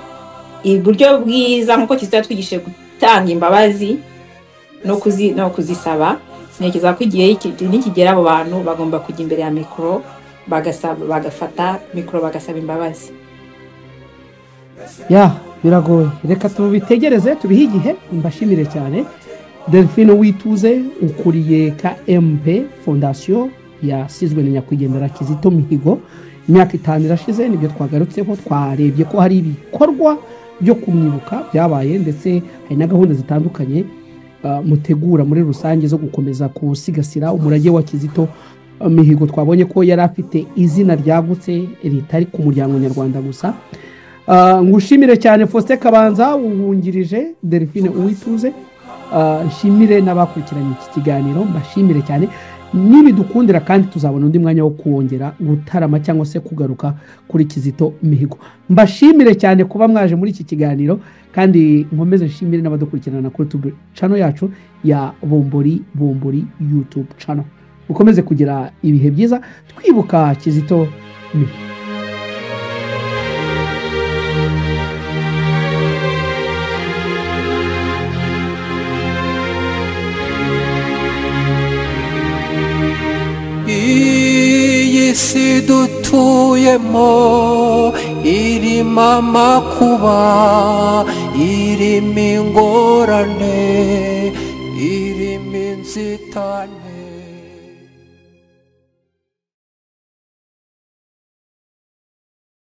uburyo bwiza nk'uko Kizito yatwigishije gutanga imbabazi no kuzisaba, ntekereza ko igihe nikigera abo bantu bagomba kujya imbere ya mikoro bagafata mikoro bagasaba imbabazi.
Ya biragoye, reka tubitegereze tubihe igihe. Mbashimire cyane Delphine Uwituze ukuriye KMP Fondation yasizwe na nyakwigendera Kizito Mihigo. Imyaka 5 irashize, nibyo twagarutseho, twarebye ko hari ibikorwa byo kumwibuka byabaye, ndetse hari na gahunda zitandukanye mutegura muri rusange zo gukomeza kusigasira umurage wa Kizito Mihigo. Twabonye ko yari afite izina ryagutse ritari ku muryango nyarwanda gusa. Ngushimire cyane Faustin Kabanza wungirije Delphine Uwituze, nshimire n'abakurikiranye iki kiganiro, mbashimire cyane. Nibidukundira kandi tuzabona undi mwanya wo kuwongera gutarama cyangwa se kugaruka kuri Kizito Mihigo. Mbashimire cyane kuba mwaje muri iki kiganiro, kandi nkomeze nshimire n'abadukurikirana kuri YouTube channel yacu ya Bombori Bombori YouTube channel. Mukomeze kugira ibihe byiza twibuka Kizito Mihigo.
Iyi si dutuyemo irimo amakuba, irimo ingorane, irimo inzitane.